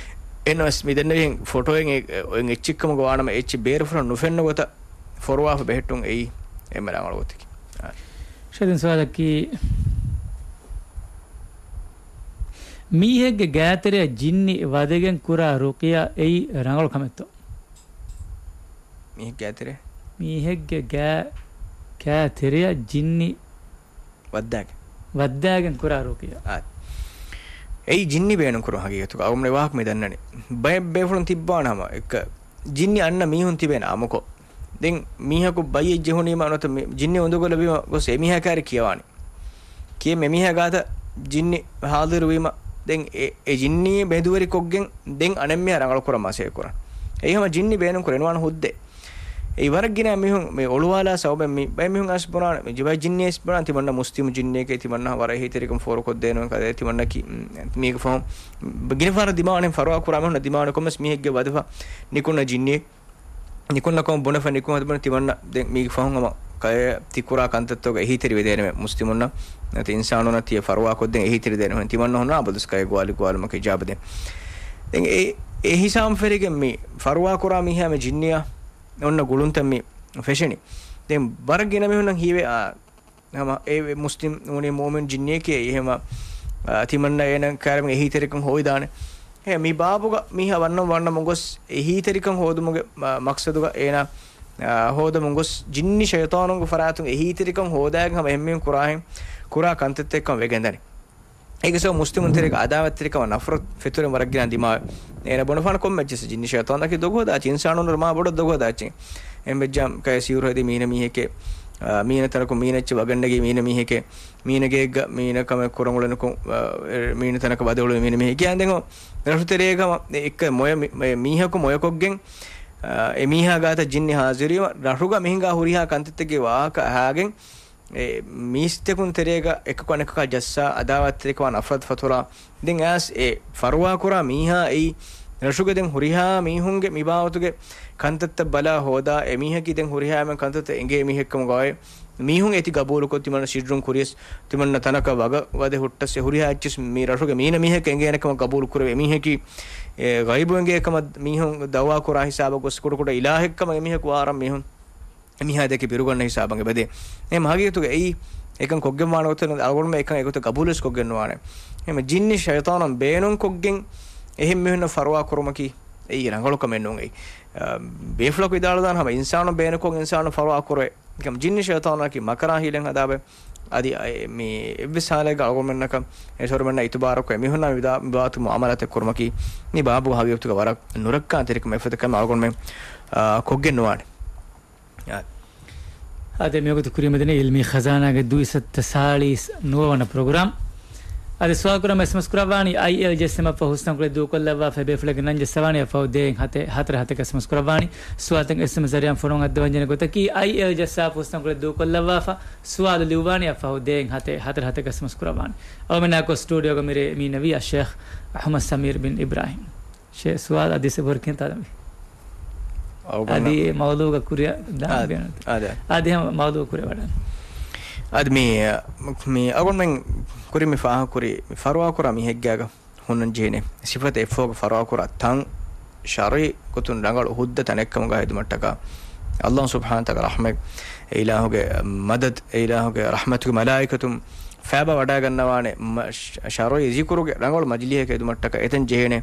އެންވެސް މި ދެންނެވިހެން ފޮޓޯއެއް އެ-، އެއް އެއްޗެއްކަމުގަ ވާނަމަ އެއްޗެއް ބޭރުފުޅަށް ނުފެންނަ ގޮތަށް ފޮރުވާފަ ބެހެއްޓުން އެއީ އެންމެ ރަނގަޅު ގޮތަކީ. ޝައިޚް ދެން ސުވާލަކީ، މީހެއްގެ ގާތެރެއަށް ޖިންނި ވަދެގެން ކުރާ ރުޤިޔާ އެއީ ރަނގަޅު ކަމެއްތޯ؟ މީހެއްގެ ގާތެރެ؟ މީހެއްގެ ގާ-، ގާތެރެއަށް ޖިންނި ވައްދާގެން. ވައްދާގެން ކުރާ ރުޤިޔާ. އާ. އެއީ ޖިންނި ބޭނުން ކުރުން ހަގީގަތުގަ. އަޅުގަނޑު ވާހަކަ މި ދަންނަނީ. ބައެއް ބޭފުޅުން ތިއްބާނަމަ އެއްކަ ޖިންނި އަންނަ މީހުން ތިބޭނެ އާއްމުކޮށް. ދެން މީހަކު ބައްޔެއް ޖެހުނީމަ ނުވަތަ މި ޖިންނި އުނދަގުލެވީމަ ގޮސް އެމީހާ ކާރި ކިޔަވާނީ. ކިޔެ އެމީހާ ގާތަށް ޖިންނި ހާޟިރުވީމަ ދެން އެ، އެ ޖިންނީ މެދުވެރިކޮށްގެން ދެން އަނެއްމީހާ ރަނގަޅުކުރަން މަސައްކަތް ކުރަން. އެއީ ހަމަ ޖިންނި ބޭނުން ކުރެ ނުވާނެ ހުއްދަ. އެއީ ވަރަށް ގިނަ މީހުން މި އޮޅުވާލާ ސަބަބެއް މި ބައެއް މީހުން އަސް ބުނާނެ، މި ޖިބަ ޖިންނި އަސް ބުނާނެ، ތިމަންނަ މުސްލިމު ޖިންނިއެކޭ، ތިމަންނަ ވަރަށް އެހީތެރިކަން ފޯރުކޮށްދޭނެ ކަދޭ، ތިމަންނަ ކި-، މީގެ ފަހުން ގިނަ ފަހަރަށް ދިމާވަނެ ފަރުވާ ކުރާ މީހުން ދިމާވަނެ ކޮންމެސް މީހެއްގެ ވަދެފަ ނިކުންނަ ޖިންނި، ނިކުންނަ ކޮން ބުނެފަ ނިކުން ހަދަ ބުނެ ތިމަންނަ ދެން މީގެ ފަހުން ހަމަ ކައެ ތި ކުރާ ކަންތައްތަކުގަ އެހީތެރިވެދޭނެ މުސްލިމުންނަ ނަތި އިންސާނުންނަށް ތިޔަ ފަރުވާ ކޮށްދެން އެހީތެރިދޭނެ ހުން ތިމަންނަ ހުންނާ ބަދުސް ކައެ ގޮވާލި ގޮވާލުމަކީ އިޖާބަ ދޭން. ދެން އެ، އެ ހިސާބުން ފެރިގެން މި ފަރުވާ ކުރާ މީހާ މި ޖިންނިއާ އޮންނަ ގުޅުންތައް މި ފެށެނީ. ދެން ވަރަށް ގިނަ މީހުންނަށް ހީވޭ، އާ، ހަމަ އެ މުސްލިމް ނޫނީ މުއުމިން ޖިންނިއެކޭ އެހެމަ، އާ، ތިމަންނަ އޭނަ ކާރަމެން އެހީތެރިކަން ހޯދާނެ. އެ މި ބާބުގަ މީހާ ވަންނަމުން ވަންނަމުން ގޮސް އެހީތެރިކަން ހޯދުމުގެ މަ-، މަޤްޞަދުގަ އޭނަ، އާ، ހޯދަމުން ގޮސް ޖިންނި ޝައިޠާނުންގެ ފަރާތުން އެހީތެރިކަން ހޯދާގެން ހަމަ އެހެންމީހުން ކުރާހެން ކުރާ ކަންތައްތައް ކަމަށް ވެގެންދަނީ. އޭގެ ސަބަބުން މުސްލިމުން ތެރޭގަ އަދާވަތްތެރިކަމާ ނަފްރަތު ފެތުރެން ވަރަށް ގިނަ ދިމާވެ. އޭނަ ބުނެފާނެ ކޮންމެ ޖެއްސެ ޖިންނި ޝައިޠާނަކީ ދޮގު ހަދާ އެއްޗެއް، އިންސާނުން މާ ބޮޑަށް ދޮގު ހަދާ އެއްޗެއް. އެހެން ވެއްޖާ ކައި ސިހުރު ހެދި މީނަ މީހެކޭ، އާ، މީނަ ތަނަކު މީނަ އެއްޗެއް ވަގަށް ނެގި މީނަ މީހެކޭ، މީނަ ގެއެއްގަ މީނަ ކަމެއް ކުރަން އުޅެނިކޮށް، އާ، އެ، މީނަ ތަނަކަށް ވަދެ އުޅެ މީނަ މީހެކޭ. ކިޔާ ދެން ރަށު ތެރޭގަ އެއްކަ މޮޔަ މި-، މި-، މީހަކު މޮޔަކޮށްގެން، އާ، އެ މީހާ ގާތަށް ޖިންނި ހާޒިރުވީމަ ރަށުގަ މިހިނގާ ހުރިހާ ކަންތައްތަކެއް ވާހަކަ އަހާގެން، އެ މީސްތަކުން ތެރޭގަ އެކަކު އަނެކަކާ ޖައްސާ އަދާވަތްތެރިކަމާ ނަފްރަތު ފަތުރާ. ދެން އައިސް އެ ފަރުވާކުރާ މީހާ އެއީ ރަށުގެ ދެން ހުރިހާ މީހުންގެ މިބާވަތުގެ ކަންތައްތައް ބަލާ ހޯދާ، އެ މީހަކީ ދެން ހުރިހާ އެންމެން ކަންތައްތައް އެނގޭ މީހެއްކަމުގައި މީހުން އެތި ގަބޫލުކޮށް ތިމަންނަ ސިއްރުން ކުރިޔަސް ތިމަންނަ ތަނަކަށް ވަގަށް ވަދެ ހުއްޓަސް އެ ހުރިހާ އެއްޗިސް މި ރަށުގެ މީނަ މީހަކަށް އެނގޭނެ ކަމަށް ގަބޫލު ކުރެވޭ މީހަކީ، އެ، ޣައިބު އެނގޭ ކަމަށް މީހުން ދައުވާ ކުރާ ހިސާބަށް ގޮސް ކުޑަކުޑަ އިލާހެއް ކަމަށް އެ މީހަކު ވާރަން މީހުން އެމީހާ ދެކެ ބިރުގަންނަ ހިސާބަށް އެބަދޭ. އެހެން ހަގީގަތުގަ އެއީ އެކަން ކޮށްގެން ވާނެ ގޮތެއް ނު، އަޅުގަނޑުމެން އެކަން އެގޮތަށް ގަބޫލުވެސް ކޮށްގެން ނުވާނެ. އެހެން ޖިންނި ޝައިޠާނުން ބޭނުން ކޮށްގެން އެހެން މީހުންނަށް ފަރުވާ ކުރުމަކީ އެއީ ރަނގަޅު ކަމެއް ނޫން. އެއީ، އާ، ބޭފުޅަކު ވިދާޅުދާނެ ހަމަ އިންސާނުން ބޭނުން ކޮށް އިންސާނުން ފަރުވާ ކުރޭ. އެކަމް ޖިންނި ޝައިޠާނަކީ މަކަރާ ހީލެއް ހަދާބެ. އަދި އައި މި އެއްވެސް ހާލެއްގަ އަޅުގަނޑުމެންނަކަށް އެސޮރުމެންނަށް އިތުބާރުކޮށް އެމީހުންނާ މިދާ-، މިބާވަތު މުއާމަލާތެއް ކުރުމަކީ މި ބާބު ހަގީގަތުގަ ވަރަށް ނުރައްކާތެރިކަމެއް އެފަދަ ކަމެއް އަޅުގަނޑުމެން، އާ، ކޮށްގެން ނުވާނެ. އާ. އާދެ، މިވަގުތު ކުރިމަދެނީ އިލްމީ ޚަޒާނާގެ ދުއިސައްތަ ސާޅީސް ނުވަވަނަ ޕްރޮގްރާމް. އަދި ސުވާލު ކުރަމުން އެސްއެމްއެސް ކުރައްވާނީ އައިއެލް ޖެއްސެމަށްފަހު ހުސްނަންކުޅެ ދޫކޮށްލައްވާފަ ބޭފުޅެއްގެ ނަން ޖައްސަވާނީ އަށްފަހު ދޭއް ހަތެއް ހަތަރު ހަތަކަށް އެސްއެމްއެސް ކުރައްވާނީ. ސުވާލުތައް އެސްއެމްއެސް ޒަރިއާ ފޮނުވަން އައްދަވަންޖެހޭ ގޮތަކީ އައިއެލް ޖައްސާފަ ހުސްނަންކުޅެ ދޫކޮށްލައްވާފަ ސުވާލު ލިޔުއްވާނީ އަށްފަހު ދޭއް ހަތެއް ހަތަރު ހަތަކަށް އެސްއެމްއެސް ކުރައްވާނީ. އަޅުމެންނާކޮށް ސްޓޫޑިއޯގަ މިރޭ މީނަވީ އައްޝޭޚް އަޙްމަދު ސަމީރު ބިން އިބްރާހިމް. ޝޭ، ސުވާލު އަދި ސެބުރިކިން ތާދަމި. އަޅުގަނޑު އަދި މައުލޫގަ ކުރިއަށް ދާން އާ، ބޭނުން. އާ، ދެ. އަދި ހަމަ މައުލޫ ކުރިއަށް ވަޑަން. އަދި މި، މި އަޅުގަނޑުމެން ކުރިން މި ފާހަގަކުރި މި ފަރުވާކުރާ މީހެއްގާގަ ހުންނަން ޖެހޭނެ ސިފަތައް އެއްފަހުގަ ފަރުވާކުރާ ތަން ޝަރުޢީ ގޮތުން ރަނގަޅު ހުއްދަ ތަނެއްކަމުގަ ހެދުމަށްޓަކާ އައްލާހު ސުބްޙާނަހު ވަތަޢާލާ ރަޙްމަތް، އެ އިލާހުގެ މަދަދް، އެ އިލާހުގެ ރަޙްމަތުގެ މަލާއިކަތުން ފައިބާ ވަޑައިގަންނަވާނެ މަ-، ޝަ-، ޝަރުޢީ ޒިކުރުގެ ރަނގަޅު މަޖިލީހަކަށް ހެދުމަށްޓަކާ އެތަން ޖެހޭނެ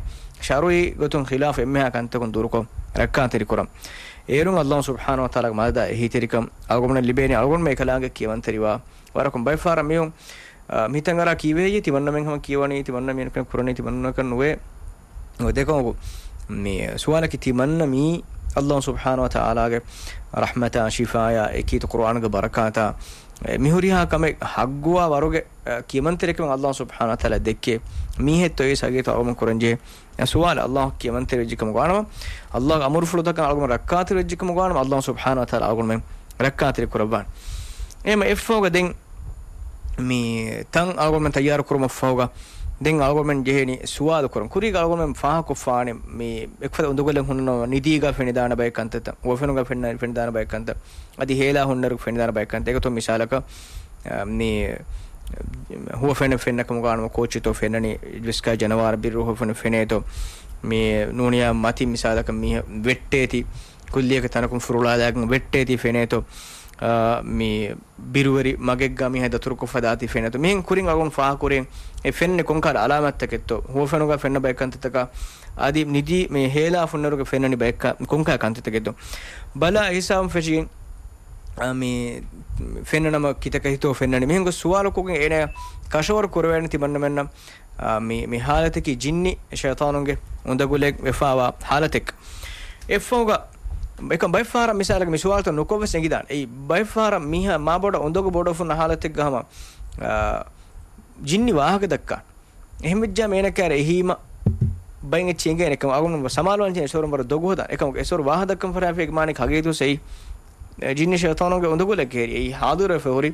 ޝަރުޢީ ގޮތުން ޚިލާފު އެންމެހާ ކަންތަކުން ދުރުކޮށް ރައްކާތެރިކުރަން. އޭރުން އައްލާހު ސުބްޙާނަހު ވަތަޢާލާގެ މަދަދާ އެހީތެރިކަން އަޅުގަނޑުމެން ލިބޭނީ. އަޅުގަނޑުމެން އެކަލާނގެ ކިޔަވަންތެރިވާ ވަރަކުން ބައެއް ފަހަރަށް މީހުން، އާ، މިތަން އަރާ ކީއްވެ ހެއްޔޭ ތިމަންނަމެން ހަމަ ކިޔަވަނީ، ތިމަންނަ މީނަކަން ކުރަނީ، ތިމަންނަކަން ނުވޭ. ދެކަމަކު، މި ސުވާލަކީ ތިމަންނަ މީ އައްލާހު ސުބްޙާނަހު ވަތަޢާލާގެ ރަޙްމަތާ، ޝިފާޔާ، އެކީތު ޤުރުއާނުގެ ބަރަކާތާ، އެ، މި ހުރިހާ ކަމެއް ހައްގުވާ ވަރުގެ، އެ، ކިޔަމަންތެރިކަމެއް އައްލާހު ސުބްޙާނަހު ވަތަޢާލާ ދެއްކޭ މީހެއްތޯ އެއީ ހަގީގަތު އަޅުގަނޑު ކުރަންޖެހޭ ސުވާލު. އައްލާހު ކިޔަމަންތެރިވެއްޖެކަމުގަ ވާނަމަ، އައްލާހުގެ އަމުރުފުޅުތަކަށް އަޅުގަނޑު ރައްކާތެރިވެއްޖެކަމުގަ ވާނަމަ، އައްލާހު ސުބްޙާނަހު ވަތަޢާލާ އަޅުގަނޑުމެން ރައްކާތެރި ކުރައްވާނެ. އެހެން އެއްފަހުގަ ދެން މި ތަން އަޅުގަނޑުމެން ތައްޔާރު ކުރުމަށްފަހުގަ ދެން އަޅުގަނޑުމެން ޖެހޭނީ ސުވާލު ކުރަން. ކުރީގަ އަޅުގަނޑުމެން ފާހަގަކޮށްފާނެ މި އެކަފަދަ އުނދަގުލެއް ހުންނަ ނިދީގަ ފެނިދާނެ ބައެއް ކަންތައްތައް، ހުވަފެނުގަ ފެންނަ-، ފެނިދާނެ ބައެއް ކަންތައް، އަދި ހޭލާ ހުންނައިރު ފެނިދާނެ ބައެއް ކަންތައް. އެގޮތުން މިސާލަކަށް، އަ، މި ހުވަފެނެއް ފެންނަ ކަމުގަ ވާނަމަ ކޯޗެއްތޯ ފެންނަނީ، އިސްކާ ޖަނަވާރަ ބިރު ހުވަފެނެއް ފެނޭތޯ، މި ނޫނިޔާ މަތިން މިސާލަކަށް މީހަކު ވެއްޓޭތީ، ކުއްލިއަކަށް ތަނަކުން ފުރޮޅާލާގެން ވެއްޓޭތީ ފެނޭތޯ، އާ، މި ބިރުވެރި މަގެއްގަ މީހާ ދަތުރުކޮށްފަ ދާތީ ފެނޭތޯ. މިހެން ކުރިން އަޅުގަނޑު ފާހަގަކުރޭ އެ ފެންނަނީ ކޮންކަހަލަ އަލާމަތްތަކެއްތޯ. ހުވަފެނުގަ ފެންނަ ބައެއް ކަންތައްތަކާ އަދި ނިދީ މި ހޭލާ ފުންނައިރުގަ ފެންނަނީ ބައެއް ކަ-، ކޮންކަހަލަ ކަންތައްތަކެއްތޯ. ބަލާ އެ ހިސާބުން ފެށިގެން، އާ، މި ފެންނަނަމަ ކިތަކަށް ހިތޯ ފެންނަނީ. މިހެން ގޮސް ސުވާލު ކޮށްގެން އޭނަ ކަށަވަރު ކުރެވޭނެ ތިމަންނަމެންނަށް އާ، މި، މި ހާލަތަކީ ޖިންނި ޝައިޠާނުންގެ އުނދަގުލެއް ވެފާވާ ހާލަތެއް. އެއްފަހުގަ، އެކަން ބައެއްފަހަރަށް މިސާލަކަށް މި ސުވާލުތައް ނުކޮށްވެސް އެނގިދާނެ. އެއީ ބައެއްފަހަރަށް މީހާ މާބޮޑަށް އުނދަގޫ ބޮޑުވެފަ ހުންނަ ހާލަތެއްގަ ހަމަ، އާ، ޖިންނި ވާހަކަ ދައްކާ. އެހެންވެއްޖާ މީނަ ކާރަ އެހީމަ ބައިން އެއްޗެއް އިނގޭނެ ކަމަށް އަޅުގަނޑު ސަމާލުވާން ޖެހޭ އެސޮރުން ވަރަށް ދޮގު ހޮދާނެ. އެކަމަކު އެސޮރު ވާހަކަ ދައްކަން ފަށާފައި މާނައަކީ ހަގީގަތު ސައި ޖިންނި ޝައިޠާނުގެ އުނދަގުލެއް ކެރި އެއީ ހާޟިރުވެފަ ހުރި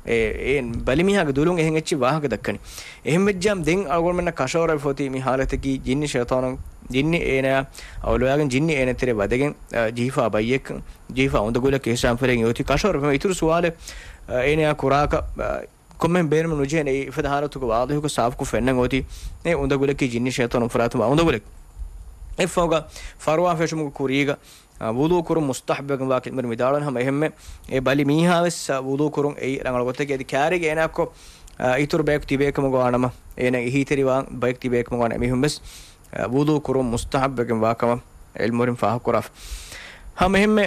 އެ، އެ ބަލިމީހާގެ ދުލުން އެހެން އެއްޗެއް ވާހަކަ ދައްކަނީ. އެހެން ވެއްޖާމަ ދެން އަޅުގަނޑުމެންނަށް ކަށަވަރުވެފަ އޮތީ މި ހާލަތަކީ ޖިންނި ޝައިޠާނު، ޖިންނި އޭނާ އޮޅުވާގެން ޖިންނި އޭނަ ތެރެ ވަދެގެން، އަ، ޖެހިފާ ބައްޔެއް، ޖެހިފާ އުނދަގުލެއް އިހްސާން ފަރެން އޮތީ ކަށަވަރު. އިތުރު ސުވާލެއް، އަ، އޭނާ ކުރާކަށް، އަ، ކޮންމެހެން ބޭނުމެއް ނުޖެހޭނެ. އެ އެފަދަ ހާލަތުގަ ވާޟިޙުކޮށް ސާފުކޮށް ފެންނަން އޮތީ އެ އުނދަގުލަކީ ޖިންނި ޝައިޠާނު އުފުރާތު ވާ އުނދަގުލެއް. އެއްފަހުގަ ފަރުވާ ފެށުމުގެ ކުރީގަ، އާ، ވުޟޫ ކުރުން މުސްތަޙައްބުވެގެންވާ ކަމަށް މި ދާޅަން ހަމަ އެހެންމެ އެ ބަލި މީހާވެސް، އާ، ވުޟޫ ކުރުން އެއީ ރަނގަޅު ގޮތެއް. އަދި ކާރީގެ އޭނާއަށްކޮށް، އާ، އިތުރު ބަޔަކު ތިބޭކަމުގަ ވާނަމަ، އޭނާ އެހީތެރިވާން ބަޔަކު ތިބޭކަމުގަ ވާނަ އެމީހުންވެސް، އާ، ވުޟޫ ކުރުން މުސްތަޙައްބުވެގެންވާ ކަމަށް ޢިލްމުވެރިން ފާހަގަކުރާފަ. ހަމަ އެހެންމެ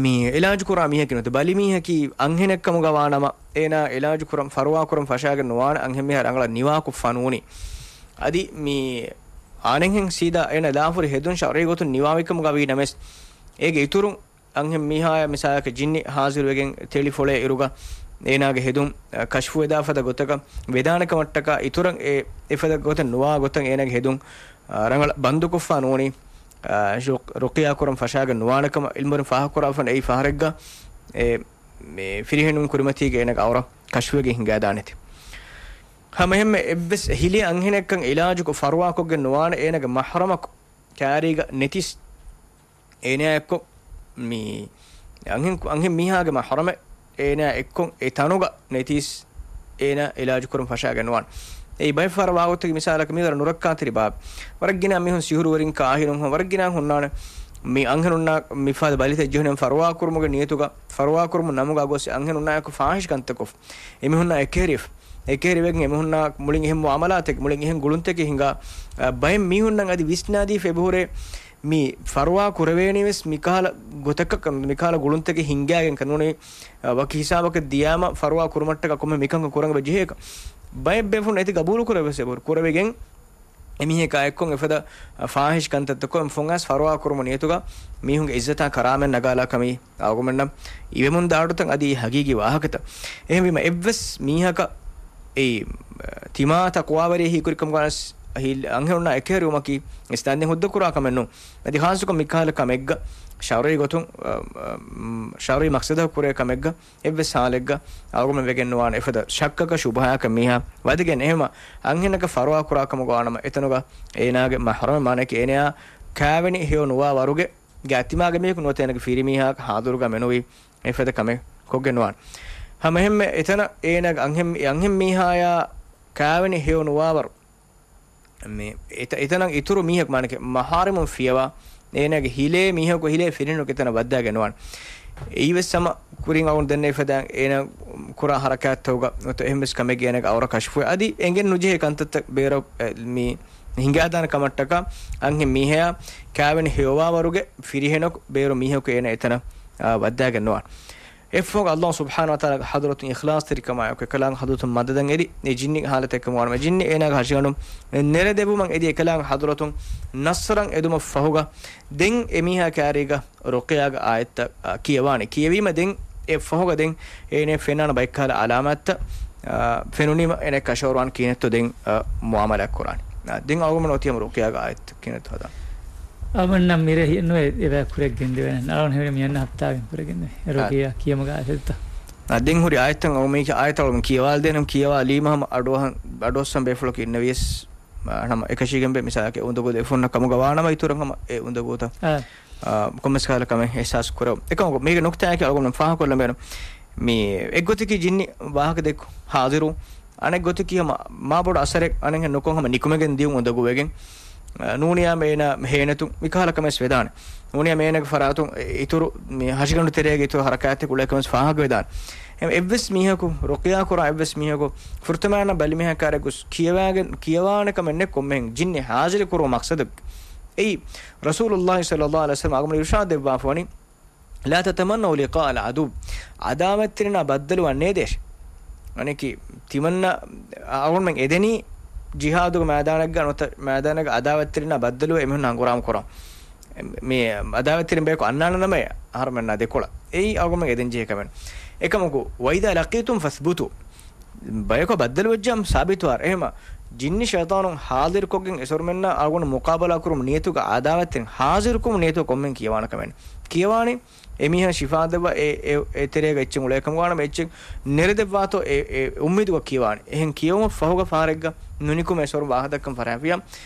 މި އިލާޖު ކުރާ މީހަކީ ނުވަތަ ބަލި މީހަކީ އަންހެނެއްކަމުގަ ވާނަމަ، އޭނާ އިލާޖު ކުރަން ފަރުވާ ކުރަން ފަށާގެން ނުވާނެ އަންހެން މީހާ ރަނގަޅަށް ނިވާކޮށްފަ ނޫނީ. އަދި މި އަނެއްހެން ސީދާ އޭނަ ލާފުރި ހެދުން ޝަރުޢީ ގޮތުން ނިވާވިކަމުގަ ވީ ނަމަވެސް، އޭގެ އިތުރުން އަންހެން މީހާޔަށް މިސާލަކަށް ޖިންނި ހާޒިރުވެގެން ތެޅިފޮޅޭ އިރުގަ އޭނާގެ ހެދުން، އަ، ކަޝްފުވެދާ ފަދަ ގޮތަކަށް ވެދާނެ ކަމަށްޓަކާ އިތުރަށް އެ، އެފަދަ ގޮތެއް ނުވާ ގޮތަށް އޭނާގެ ހެދުން، އަ، ރަނގަޅަށް ބަންދުކޮށްފަ ނޫނީ، އަ، ރު-، ރުޤިޔާ ކުރަން ފަށާގެން ނުވާނެ ކަމަށް ޢިލްމުވެރިން ފާހަގަކުރާފަ އޮންނަ އެއީ ފަހަރެއްގަ އެ، މި ފިރިހެނުން ކުރިމަތީގަ އޭނާގެ އައުރަ ކަޝްފުވެގެން ހިނގާދާނެތީ. ހަމައެހެންމެ އެއްވެސް ހިލޭ އަންހެނެއްކަން އިލާޖުކޮށް ފަރުވާކޮށްގެން ނުވާނެ އޭނާގެ މަޙްރަމަކު ކާރީގަ ނެތިސް އޭނާ އެއްކޮށް މި އަންހެން، އަންހެން މީހާގެ މަޙްރަމެއް އޭނާ އެއްކޮށް އެ ތަނުގަ ނެތީސް އޭނާ އިލާޖު ކުރުން ފަށާގެން ނުވާނެ. އެއީ ބައެއް ފަހަރަށް ވާގޮތަކީ މިސާލަކަށް މި ވަރަށް ނުރައްކާތެރި ބާބެއް. ވަރަށް ގިނަ މީހުން ސިހުރުވެރިން ކާހިނުން ހަމަ ވަރަށް ގިނަ ހުންނާނެ. މި އަންހެނުންނާ މިފަދަ ބަލިތައް ޖެހުނެ ފަރުވާ ކުރުމުގެ ނިޔަތުގަ، ފަރުވާ ކުރުމުގެ ނަމުގަ ގޮސް އަންހެނުންނާއެކު ފާހިޝް ކަންތައް ކޮށް އެމީހުންނާ އެކެހެރި، އެކެހެރިވެގެން އެމީހުންނާ މުޅިން އެހެން މުއާމަލާތެއް، މުޅިން އެހެން ގުޅުންތަކެއް ހިނގާ، އަ، ބައެއް މީހުންނަށް އަދި ވިސްނާދީފަ އެބަހުރޭ، މި ފަރުވާ ކުރެވޭނީވެސް މިކަހަލަ ގޮތަކަށް، މިކަހަލަ ގުޅުންތަކެއް ހިންގާގެން ނޫނީ، އަ، ވަކި ހިސާބަކަށް ދިޔާމަ ފަރުވާ ކުރުމަށްޓަކާ ކޮންމެ މިކަންކަން ކުރަން އެބަ ޖެހޭކަށް. ބައެއް ބޭފުޅުން އެތި ގަބޫލު ކުރެވެސް އެބަހުރި. ކުރެވިގެން އެމީހަކާ އެއްކޮށް އެފަދަ ފާހިޝް ކަންތައްތައް ކޮށް ފޮންއައިސް ފަރުވާ ކުރުމުގެ ނިޔަތުގަ މީހުންގެ އިއްޒަތާ ކަރާމަތް ނަގާލާ ކަމީ އަޅުގަނޑުމެންނަށް އިވެމުންދާ އަޑުތައް އަދި ހަގީގީ ވާހަކަތައް. އެހެންވީމަ އެއްވެސް މީހަކަށް އެއީ ތިމާ ތަޤްވާވެރި ހީކުރިކަމުގަ ވެސް އަންހެނުންނާ އެކެހެރިވުމަކީ އިސްލާމްދީން ހުއްދަ ކުރާ ކަމެއް ނޫން. އަދި ޚާއްޞަކޮށް މިކަހަލަ ކަމެއްގަ ޝަރުޢީ ގޮތުން، އަ، އަ، ޝަރުޢީ މަޤްޞަދަކު ކުރޭ ކަމެއްގަ އެއްވެސް ހާލެއްގަ އަޅުގަނޑުމެން ވެގެން ނުވާނެ އެފަދަ ޝައްކަކަށް ޝުބުހާއަކަށް މީހާ ވަދެގެން. އެހެންމަ އަންހެނަކަށް ފަރުވާ ކުރާ ކަމުގަ ވާނަމަ އެތަނުގަ އޭނާގެ މަޙްރަމެއް މާނައަކީ އޭނާ ކާވެނި ހެޔޮ ނުވާ ވަރުގެ ގާތިމާގެ މީހަކު ނުވަތަ އޭނާގެ ފިރިމީހާ ހާޟިރުގަ މެނުވީ އެފަދަ ކަމެއް ކޮށްގެން ނުވާނެ. ހަމަ އެހެންމެ އެތަނަށް އޭނާގެ އަންހެން، އެ އަންހެން މީހާޔާ ކާވެނި ހެޔޮ ނުވާވަރު މި އެތަ-، އެތަނަށް އިތުރު މީހަކު މާނަކެ މަޙާރިމުން ފިޔަވާ، އޭނާގެ ހިލޭ މީހަކު ހިލޭ ފިރިހެނަކު އެތަނަށް ވައްދާގެން ނުވާނެ. އެއީވެސް ހަމަ ކުރިން އަޅުގަނޑު ދެންނެވި ފަދައިން އޭނާ ކުރާ ހަރަކާތްތަކުގަ ނުވަތަ އެހެންވެސް ކަމެއްގަ އޭނާގެ އައުރަ ކަޝްފުވެ އަދި އެނގެން ނުޖެހޭ ކަންތައްތައް ބޭރަށް، އެ، މި ހިނގާދާނެ ކަމަށްޓަކާ އަންހެން މީހަޔާ ކާވެނި ހެޔޮވާވަރުގެ ފިރިހެނަކު ބޭރު މީހަކު އޭނާ އެތަނަށް، އާ، ވައްދާގެން ނުވާނެ. އެއްފަހުގަ ﷲ ސުބްޙާނަހޫ ވަތަޢާލާގެ ޙަޟްރަތުން އިޚްލާޞްތެރިކަމާއެކު އެކަލާނގެ ޙަޟްރަތުން މަދަދަށް އެދި، އެ ޖިންނި ޙާލަތެއްކަމުގަ ވާނަމަ، ޖިންނި އޭނާގެ ހަށިގަނޑުން ނެރެދެއްވުމަށް އެދި، އެކަލާނގެ ޙަޟްރަތުން ނަޞްރަށް އެދުމަށް ފަހުގަ، ދެން އެމީހާ ކާރީގަ ރުޤިޔާގެ އާޔަތްތައް، އާ، ކިޔަވާނެ. ކިޔެވީމަ ދެން އެ ފަހުގަ ދެން އޭނަ ފެންނާނެ ބައެއްކަހަލަ ޢަލާމާތްތައް، އާ، ފެނުނީމަ އޭނަ ކަށަވަރުވާން ކިހިނެއްތޯ ދެން، އާ، މުޢާމަލާތް ކުރާނީ. އާ، ދެން އަޅުގަނޑު އޮތީ ހަމަ ރުޤިޔާގެ އާޔަތް ކިހިނެއްތޯ ހަދާން. އަޅުގަނޑަށް މިރޭ ހި-، ނުވެ އެބަ ކުރެއް ގެންދެވޭނެ. އަޅުގަނޑު ހިމެނޭ މި އަންނަ ހަފްތާގެ ކުރެގެން ދެވޭ. އެ އާ. ރުޤިޔާ ކިޔަމުގެ އާޔަތްތައް. އާ، ދެން ހުރި އާޔަތްތައް އަޅު މީ އާޔަތް އަޅުގަނޑު ކިޔަވާލަދޭނަމަ ކިޔަވާލީމަ ހަމަ އަޑުއަހަން، އަޑުއައްސަން ބޭފުޅަކު އިންނެވިޔަސް، އާ، ހަމަ އެކަށީގެން ބޭ މިސާލަކަށް އެ އުނދަގޫ ދެ ފުންނަ ކަމުގަ ވާނަމަ އިތުރަށް ހަމަ އެ އުނދަގޫތައް، އާ. އާ، ކޮންމެސް ކަހަލަ ކަމެއް އިޙްސާސް ކުރެވުން. އެކަމަކު މީގެ ނުކްތާއަކީ އަޅުގަނޑު ފާހަގަކޮށްލަން ބޭނުން. މި އެއްގޮތަކީ ޖިންނި ވާހަކަ ދެއްކު ހާޒިރު އަނެއް ގޮތަކީ ހަމަ މާ ބޮޑު އަސަރެއް އަނެއްހެން ނުކޮށް ހަމަ ނިކުމެގެން ދިޔުން އުނދަގޫވެގެން، އަ، ނޫނިޔާމެ އޭނާ ހޭނެތުން މިކަހަލަ ކަމެއް ވެދާނެ. ނޫނިޔާމެ އޭނާގެ ފަރާތުން އެ، އިތުރު މި ހަށިގަނޑު ތެރޭގެ އިތުރު ހަރަކާތެއް އުޅޭ ކަމެއް ފާހަގަވެދާނެ. އެ، އެއްވެސް މީހަކު، ރުޤިޔާ ކުރާ އެއްވެސް މީހަކު ފުރަތަމަ ބަލިމީހަކާރެއްގޮސް ކިޔަވާގެން، ކިޔަވާނެ ކަމެއް ނެތް ކޮންމެހެން ޖިންނި ހާޒިރު ކުރުމު މަޤްޞަދު. އެއީ، ރަސޫލުﷲ ޞައްލަﷲ ޢަލައިހި ވަސައްލަމަ އަޅުގަނޑު އިރުޝާދު ދެއްވާފަވަނީ، لا تتمنوا لقاء العدو. ޢަދާވަތްތެރިންނާ ބައްދަލުވަން ނޭދޭށޭ. އަނެކީ ތިމަންނަ އަޅުގަނޑުމެން އެދެނީ ޖިހާދުގެ މައިދާނެއްގަ ނުވަތަ މައިދާނެއްގަ ޢަދާވަތްތެރިންނާ ބައްދަލުވެ އެމީހުންނާ ހަނގުރާމަ ކުރަން. މި ޢަދާވަތްތެރިން ބަޔަކު އަންނާނެ ނަމަ އަހަރުމެންނާ ދެކޮޅަށް. އެއީ އަޅުގަނޑުމެން އެދެން ޖެހޭ ކަމެއް. އެކަމަކު، وإذا لقيتم فاثبتوا. ބަޔަކަށް ބައްދަލުވެއްޖާމަ ސާބިތުވާރެ. އެހެމަ ޖިންނި ޝައިޠާނުން ޙާޟިރުކޮށްގެން އެސޮރުމެންނާ އަޅުގަނޑު މުޤާބަލާ ކުރުމު ނިޔަތުގަ ޢަދާވަތެއް ޙާޟިރުކުރުމު ނިޔަތު ކޮންމެން ކިޔަވާނެ ކަމެއް ކިޔަވާނެ. އެމީހާ ޝިފާދެއްވާ އެ، އެ، އެ ތެރޭގަ އެއްޗެއް އުޅޭކަމުގަ ވާނަމަ އެއްޗެއް ނެރެދެއްވާތޯ އެ، އެ އުއްމީދުގަ ކިޔަވާނެ. އެހެން ކިޔެވުމަށް ފަހުގަ ފަހަރެއްގަ ނުނިކުމެ އެސޮރު ވާހަކަދައްކަން ފަރާފިޔާ.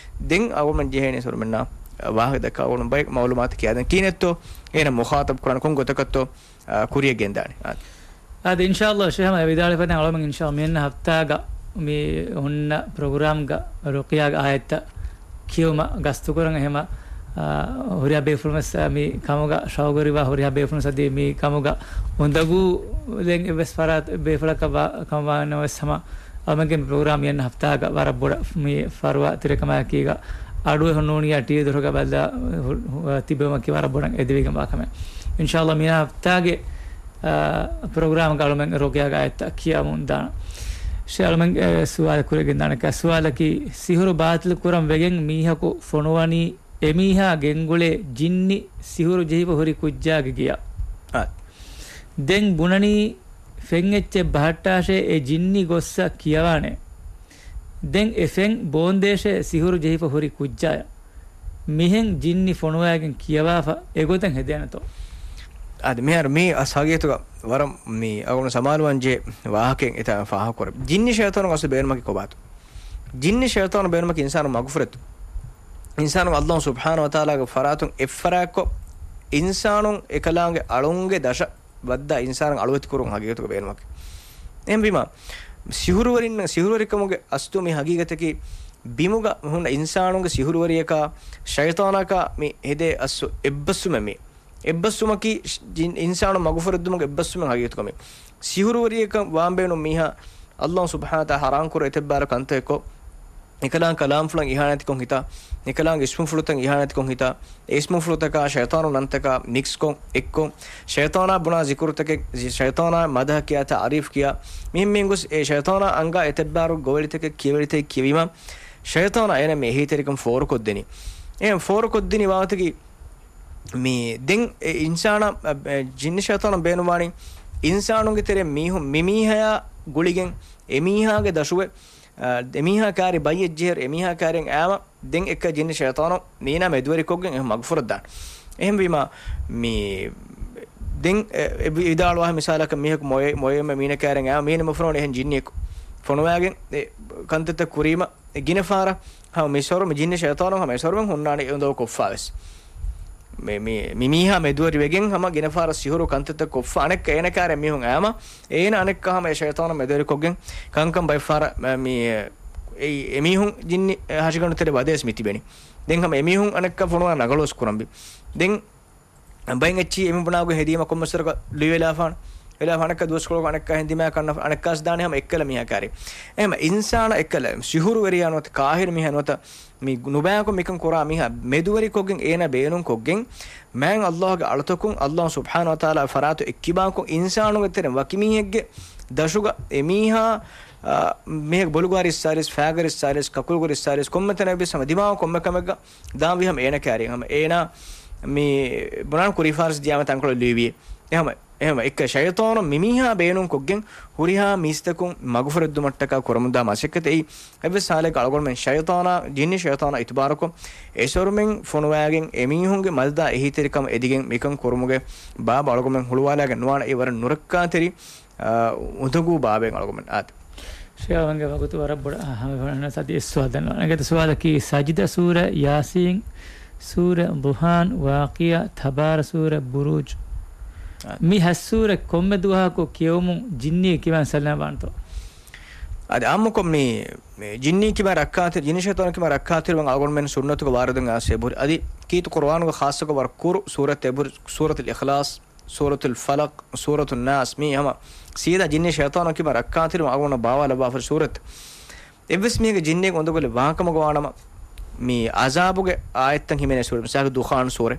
ދެން އަޅުގަނޑުމެން ޖެހޭނެ އެސޮރުމެންނާ ވާހަކަދައްކާ އަޅުގަނޑު ބައެއް މަޢުލޫމާތު ކިޔާދޭން. ކިހިނެއްތޯ އޭނަ މުޚާޠަބު ކުރާނެ ކޮން ގޮތަކަށްތޯ އާ، ކުރިޔަށް ގެންދާނެ. އާ. އާދެ، އިންޝާﷲ، ޝޭޚް ހަމަ ވިދާޅުވެފަދަ އަޅުމެން އިންޝާ މިއަންނަ ހަފްތާގަ މި ހުންނަ ޕްރޮގްރާމްގަ ރުޤިޔާގެ އާޔަތްތައް ކިޔުމަށް ގަސްތުކުރަން. އެހެމަ، އާ، ހުރިހާ ބޭފުޅުންވެސް، އާ، މި ކަމުގަ ޝައުގުވެރިވާ ހުރިހާ ބޭފުޅުން ސަދީ މި ކަމުގަ އުނދަގޫލެން އެއްވެސް ފަރާތް ބޭފުޅަކަށް ވާ، ކަމަށް ވާނަމަވެސް ހަމަ އަޅުމެންގެ މި ޕްރޮގްރާމް މިއަންނަ ހަފްތާގަ ވަރަށް ބޮޑަށް މި ފަރުވާ ތެރޭ ކަމާއެކީގަ އަޑުއެހުން ނޫނިއްޔާ ޓީވީ ދޮރުގަ ބަލާ ހު-، ހު-، ތިބެވުމަކީ ވަރަށް ބޮޑަށް އެދެވިގެންވާ ކަމެއް. އިންޝާﷲ މިއަންނަ ހަފްތާގެ، އާ، ޕްރޮގްރާމްގަ އަޅުމެން ރުޤިޔާގެ އާޔަތްތައް ކިޔަމުން ދާނަން. ޝޭޚް އަޅުމެން، އެ، ސުވާލެއް ކުރިޔަށް ގެންދާނެ. ސުވާލަކީ، ސިހުރު ބާޠިލު ކުރަން ވެގެން މީހަކު ފޮނުވަނީ އެމީހާ ގެންގުޅޭ ޖިންނި ސިހުރު ޖެހިފަ ހުރި ކުއްޖާގެ ގެޔަށް. އާ. ދެން ބުނަނީ ފެން އެއްޗެއް ބަހައްޓާށޭ އެ ޖިންނި ގޮއްސަ ކިޔަވާނެ. ދެން އެ ފެން ބޯންދޭށޭ ސިހުރު ޖެހިފަ ހުރި ކުއްޖާޔަށް. މިހެން ޖިންނި ފޮނުވައިގެން ކިޔަވާފަ އެގޮތަށް ހެދޭނެތޯ؟ އާދެ، މިހާރު މީ އަސް ހަގީގަތުގަ ވަރަށް މި އަޅުގަނޑު ސަމާލުވާން ޖެހޭ ވާހަކައެއް އެތާ ފާހަގަކުރޭ. ޖިންނި ޝައިޠާނު އަސްލު ބޭނުމަކީ ކޮބާތޯ؟ ޖިންނި ޝައިޠާނު ބޭނުމަކީ އިންސާނު މަގުފުރެތު. އިންސާނު އަލްލާހު ސުބްޙާނަހު ވަތަޢާލާގެ ފަރާތުން އެއްފަރާތްކޮށް، އިންސާނުން އެކަލާނގެ އަޅުންގެ ދަށަށް ވައްދާ އިންސާނުން އަޅުވެތި ކުރުން ހަގީގަތުގަ ބޭނުމަކީ. އެހެންވީމަ، ސިހުރުވެރިން، ސިހުރުވެރިކަމުގެ އަސްލު މި ހަގީގަތަކީ ބިމުގަ ހުންނަ އިންސާނުންގެ ސިހުރުވެރިޔަކާ ޝައިޠާނަކާ މި ހެދޭ އަސްލު އެއްބަސްވުމެއް މި. އެއްބަސްވުމަކީ ޝް-، ޖިން-، އިންސާނު މަގުފުރެއްދުމުގެ އެއްބަސްވުމެއް ހަގީގަތުގަ މި. ސިހުރުވެރިޔަކަށް ވާން ބޭނުން މީހާ އަލްލާހު ސުބްޙާނަހު ވަތަޢާލާ ޙަރާމް ކުރެ އެތެއްބާރު ކަންތައް އެއްކޮށް، އެކަލާނގެ ކަލާމްފުޅަށް އިހާނެތިކޮށް ހިތާ، އެކަލާނގެ އިސްމުފުޅުތައް އިހާނެތިކޮށް ހިތާ، އެ އިސްމުފުޅުތަކާ ޝައިޠާނު ނަންތަކާ މިކްސްކޮށް، އެއްކޮށް، ޝައިޠާނާ ބުނާ ޒިކުރުތަކެއް، ޒި-، ޝައިޠާނާ މަދަހަ ކިޔާ ތަޢުރީފް ކިޔާ، މިހެންމީހުން ގޮސް އެ ޝައިޠާނާ އަންގާ އެތެއްބާރު ގޮވެލިތަކެއް ކިޔެވެލިތަކެއް ކިޔެވީމަ، ޝައިޠާނާ އޭނަ މި އެހީތެރިކަން ފޯރުކޮށްދެނީ. އެހެން ފޯރުކޮށްދިނި ވާހަކަތަކީ މި ދެން އެ އިންސާނާ، އަ، އެ ޖިންނި ޝައިޠާނު ބޭނުންވާނީ އިންސާނުންގެ ތެރެ މީހުން މި މީހަޔާ ގުޅިގެން އެމީހާގެ ދަށުވެ، އ، އެމީހާ ކާރި ބައްޔެއްޖެހޭ އެމީހާ ކާރިއަށް އައިމަ ދެން އެއްކަ ޖިންނި ޝައިޠާނު މީނާ މެދުވެރިކޮށްގެން އެހެން މަގުފުރައްދާނެ. އެހެންވީމާ މި ދެން އެ، އެ ވި-، ވިދާޅުވާ މިސާލަކަށް މީހަކު މޮޔަ-، މޮޔައެއްމެ މީނަ ކާރިއަށް އައިމަ މީނަ މަފުރޯން އެހެން ޖިންނިއެއް ފޮނުވާގެން އެ ކަންތައްތައް ކުރީމަ އެ ގިނަ ފަހަރަށް ހަމަ މި ސޮރު މި ޖިންނި ޝައިޠާނު ހަމަ އެ ސޮރުމެން ހުންނާނެ އެ އުނދަގޫ ކޮށްފާވެސް. މި، މި، މި މީހާ މެދުވެރި ވެގެން ހަމަ ގިނަ ފަހަރަށް ސިހުރު ކަންތައްތައް ކޮށްފަ އަނެއްކާ އޭނަ ކާރިއަށް މީހުން އައިމަ، އޭނަ އަނެއްކާ ހަމަ އެ ޝައިޠާނު މެދުވެރިކޮށްގެން ކަންކަން ބައެއް ފަހަރަށް މ-، މި، އެ، އެމީހުން ޖިންނި ހަށިގަނޑު ތެރެ ވަދެވެސް މި ތިބެނީ. ދެން ހަމަ އެމީހުން އަނެއްކާ ފޮނުވާ ނަގަޅުވެސް ކުރަންވީ. ދެން ބައެއް އެއްޗި އެމީހުން ބުނާގޮތް ހެދީމަ ކޮންމެސްވަރަކަށް ލުއިވެލާފާނެ. ވެލާފާނެ އަނެއްކާ ދުވަސްކޮޅަކު އަނެއްކާ ހެންދިމާ ކަންނަ އަނެއްކާސް ދާނެ ހަމަ އެއްކަލަ މީހާ ކާރި. އެހެމަ އިންސާނާ އެއްކަލަ ސިހުރުވެރިޔާ ނުވަތަ ކާހިރު މީހާ ނުވަތަ މި ނުބަޔާކޮށް މިކަން ކުރާ މީހާ މެދުވެރިކޮށްގެން އޭނަ ބޭނުންކޮށްގެން މާތް އަލްލާހުގެ އަޅުތަކުން އަލްލާހު ސުބްޙާނަހު ވަތަޢާލާ ފަރާތު އެއްކިބާކޮށް އިންސާނުންގެ ތެރެ ވަކި މީހެއްގެ ދަށުގަ އެމީހާ، އާ، މީހެއް ބޮލުގާރި އިއްސާރިސް، ފައިގަރި އިއްސާރިސް، ކަކުލުގަރި އިއްސާރިސް، ކޮންމެ ތަނެއްވެސް ހަމަ ދިމާވަ ކޮންމެ ކަމެއްގަ ދާންވީ ހަމަ އޭނަ ކާރި. ހަމަ އޭނަ މި ބުނާން ކުރީ ފާރިސް ދިޔާމަ ތަންކޮޅެއް ލުއިވި. އެހަމަ އެހެމަ އެއްކަ ޝައިޠާނު މިމީހާ ބޭނުންކޮށްގެން ހުރިހާ މީސްތަކުން މަގުފުރެއްދުމަށްޓަކާ ކުރަމުންދާ މަސައްކަތެއް އެއީ. އެއްވެސް ހާލެއްގަ އަޅުގަނޑުމެން ޝައިޠާނާ، ޖިންނި ޝައިޠާނާ އިތުބާރުކޮށް، އެސޮރުމެން ފޮނުވާގެން އެމީހުންގެ މަދަދާ އެހީތެރިކަމަށް އެދިގެން މިކަން ކުރުމުގެ ބާބަ އަޅުގަނޑުމެން ހުޅުވާލާގެން ނުވާނެ. އެ ވަރަށް ނުރައްކާތެރި، އާ، އުނދަގޫ ބާބެއް އަޅުގަނޑުމެން އާދެ. ޝޭޚް އަޅުގަނޑުގެ ވަގުތު ވަރަށް ބޮޑަށް ހަމަ ވަންނަ ސަތި އެއް ސުވާލު ދަންނަވާނެ. އަނެއްގެ ސުވާލަކީ، ސަޖިދަ ސޫރަ، ޔާސީން ސޫރަ، ޟުޙާ، ވާޤިޢާ، ތަބާރަ ސޫރަ، ބުރޫޖު. އާ. މި ހަތް ސޫރަ ކޮންމެ ދުވަހަކު ކިޔެވުމުން ޖިންނީ ކިބައިން ސަލާމަތް ވާނެތޯ؟ އަދި އާއްމުކޮށް މި، މި ޖިންނީ ކިބައިން ރައްކާތެރި، ޖިންނި ޝައިޠާނު ކިބައިން ރައްކާތެރިވަން އަޅުގަނޑުމެން ސުންނަތުގަ ވާރިދުން އާސޭ ބުރި. އަދި ކީރިތި ޤުރުއާނުގަ ޚާއްޞަކޮށް ވަރަށް ކުރު ސޫރަތް އެބުރި، ސޫރަތުލް އިޚްލާޞް، ސޫރަތުލް ފަލަޤް، ސޫރަތުން ނާސް، މީ ހަމަ ސީދާ ޖިންނި ޝައިޠާނު ކިބައިން ރައްކާތެރިވަން އަޅުގަނޑު ބާވާލައްވާފަ ސޫރަތް. އެއްވެސް މީހެއްގެ ޖިންނިއެއް އުނދަގުލެއް ވާކަމަކަށް ވާނަމަ، މި ޢަޒާބުގެ އާޔަތްތައް ހިމެނޭ ސޫރަ، މިސާލަކަށް ދުޚާން ސޫރަ،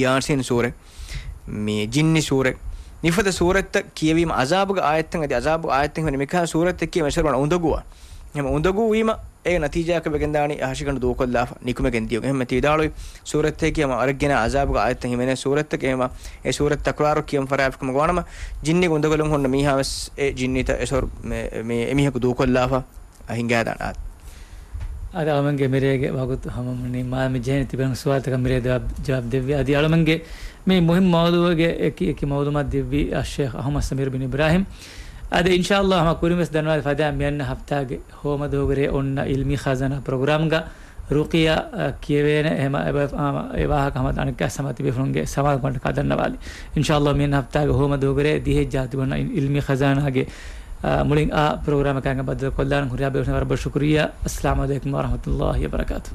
ޔާސީން ސޫރަ، މި ޖިންނި ސޫރަ، މިފަދަ ސޫރަތްތައް ކިޔެވީމަ ޢަޒާބުގެ އާޔަތްތައް އަދި ޢަޒާބުގެ އާޔަތްތައް ހިމެނޭ މިކަހަލަ ސޫރަތްތައް ކިޔެވީމަ އެސޮރު ވަން އުނދަގޫވާ. ހަމަ އުނދަގޫވީމަ އޭގެ ނަތީޖާއަކަށް ވެގެންދާނީ އަހަށިގަނޑު ދޫކޮށްލާފަ ނިކުމެގެން ދިޔުން. އެހެންމެ ތި ވިދާޅުވި ސޫރަތްތަކަކީ ހަމަ އަރައްގެނާ އަޒާބުގެ އާޔަތްތައް ހިމެނޭ ސޫރަތްތަކެއް. އެހެންވީމަ އެ ސޫރަތް ތަކުރާރު ކިޔަން ފަށާފަ ކަމަށް ވާނަމަ، ޖިންނީ އުނދަގުލުން ހުންނަ މީހާވެސް އެ ޖިންނީތައް އެސޮރު މެ-، މި އެމީހަކު ދޫކޮށްލާފަ ހިނގާދާނެ. އާދެ، އަޅުމެންގެ މިރޭގެ ވަގުތު ހަމަ މި މާ މި ޖެހެނީ ތިބޭފުޅުން ސުވާލުތަކަށް މިރޭ ޖަވާބު، ޖަވާބު ދެއްވި. އަދި އަޅުމެންގެ މި މުހިންމު މައުޟޫޢުގެ އެކި އެކި މައުލޫމާތު ދެއްވި އައްޝޭޚް އަޙްމަދު ސަމީރު ބިން އިބްރާހިމް. އަދި އިންޝާﷲ ހަމަ ކުރިން ވެސް ދަންނަވާލި ފަދައިން މިއަންނަ ހަފްތާގެ ހޯމަ ދުވަހުގެ ރޭ އޮންނަ އިލްމީ ޚަޒާނާ ޕްރޮގްރާމްގަ ރުޤިޔާ، އަ، ކިޔެވޭނެ. އެހެމަ އެ ވާ-، އާ، އެ ވާހަކަ ހަމަ އަނެއްކާ ސަމާ ތިބޭފުޅުންގެ ސަމާލުކަމަށްޓަކާ ދަންނަވާލި. އިންޝާﷲ މިއަންނަ ހަފްތާގެ ހޯމަ ދުވަހުގެ ރޭ ދިހައެއް ޖާ ތިބެން އިލްމީ ޚަޒާނާގެ، އާ، މުޅިން އާ ޕްރޮގްރާމަކާ ބައްދަލު ކޮށްލާނަން. ހުރިހާ ބޭފުޅުން ވަރަށް ބޮޑަށް ޝުކުރިއްޔާ. އައްސަލާމު ޢަލައިކުމް ވަރަޙްމަތުﷲ ވަބަރަކާތު.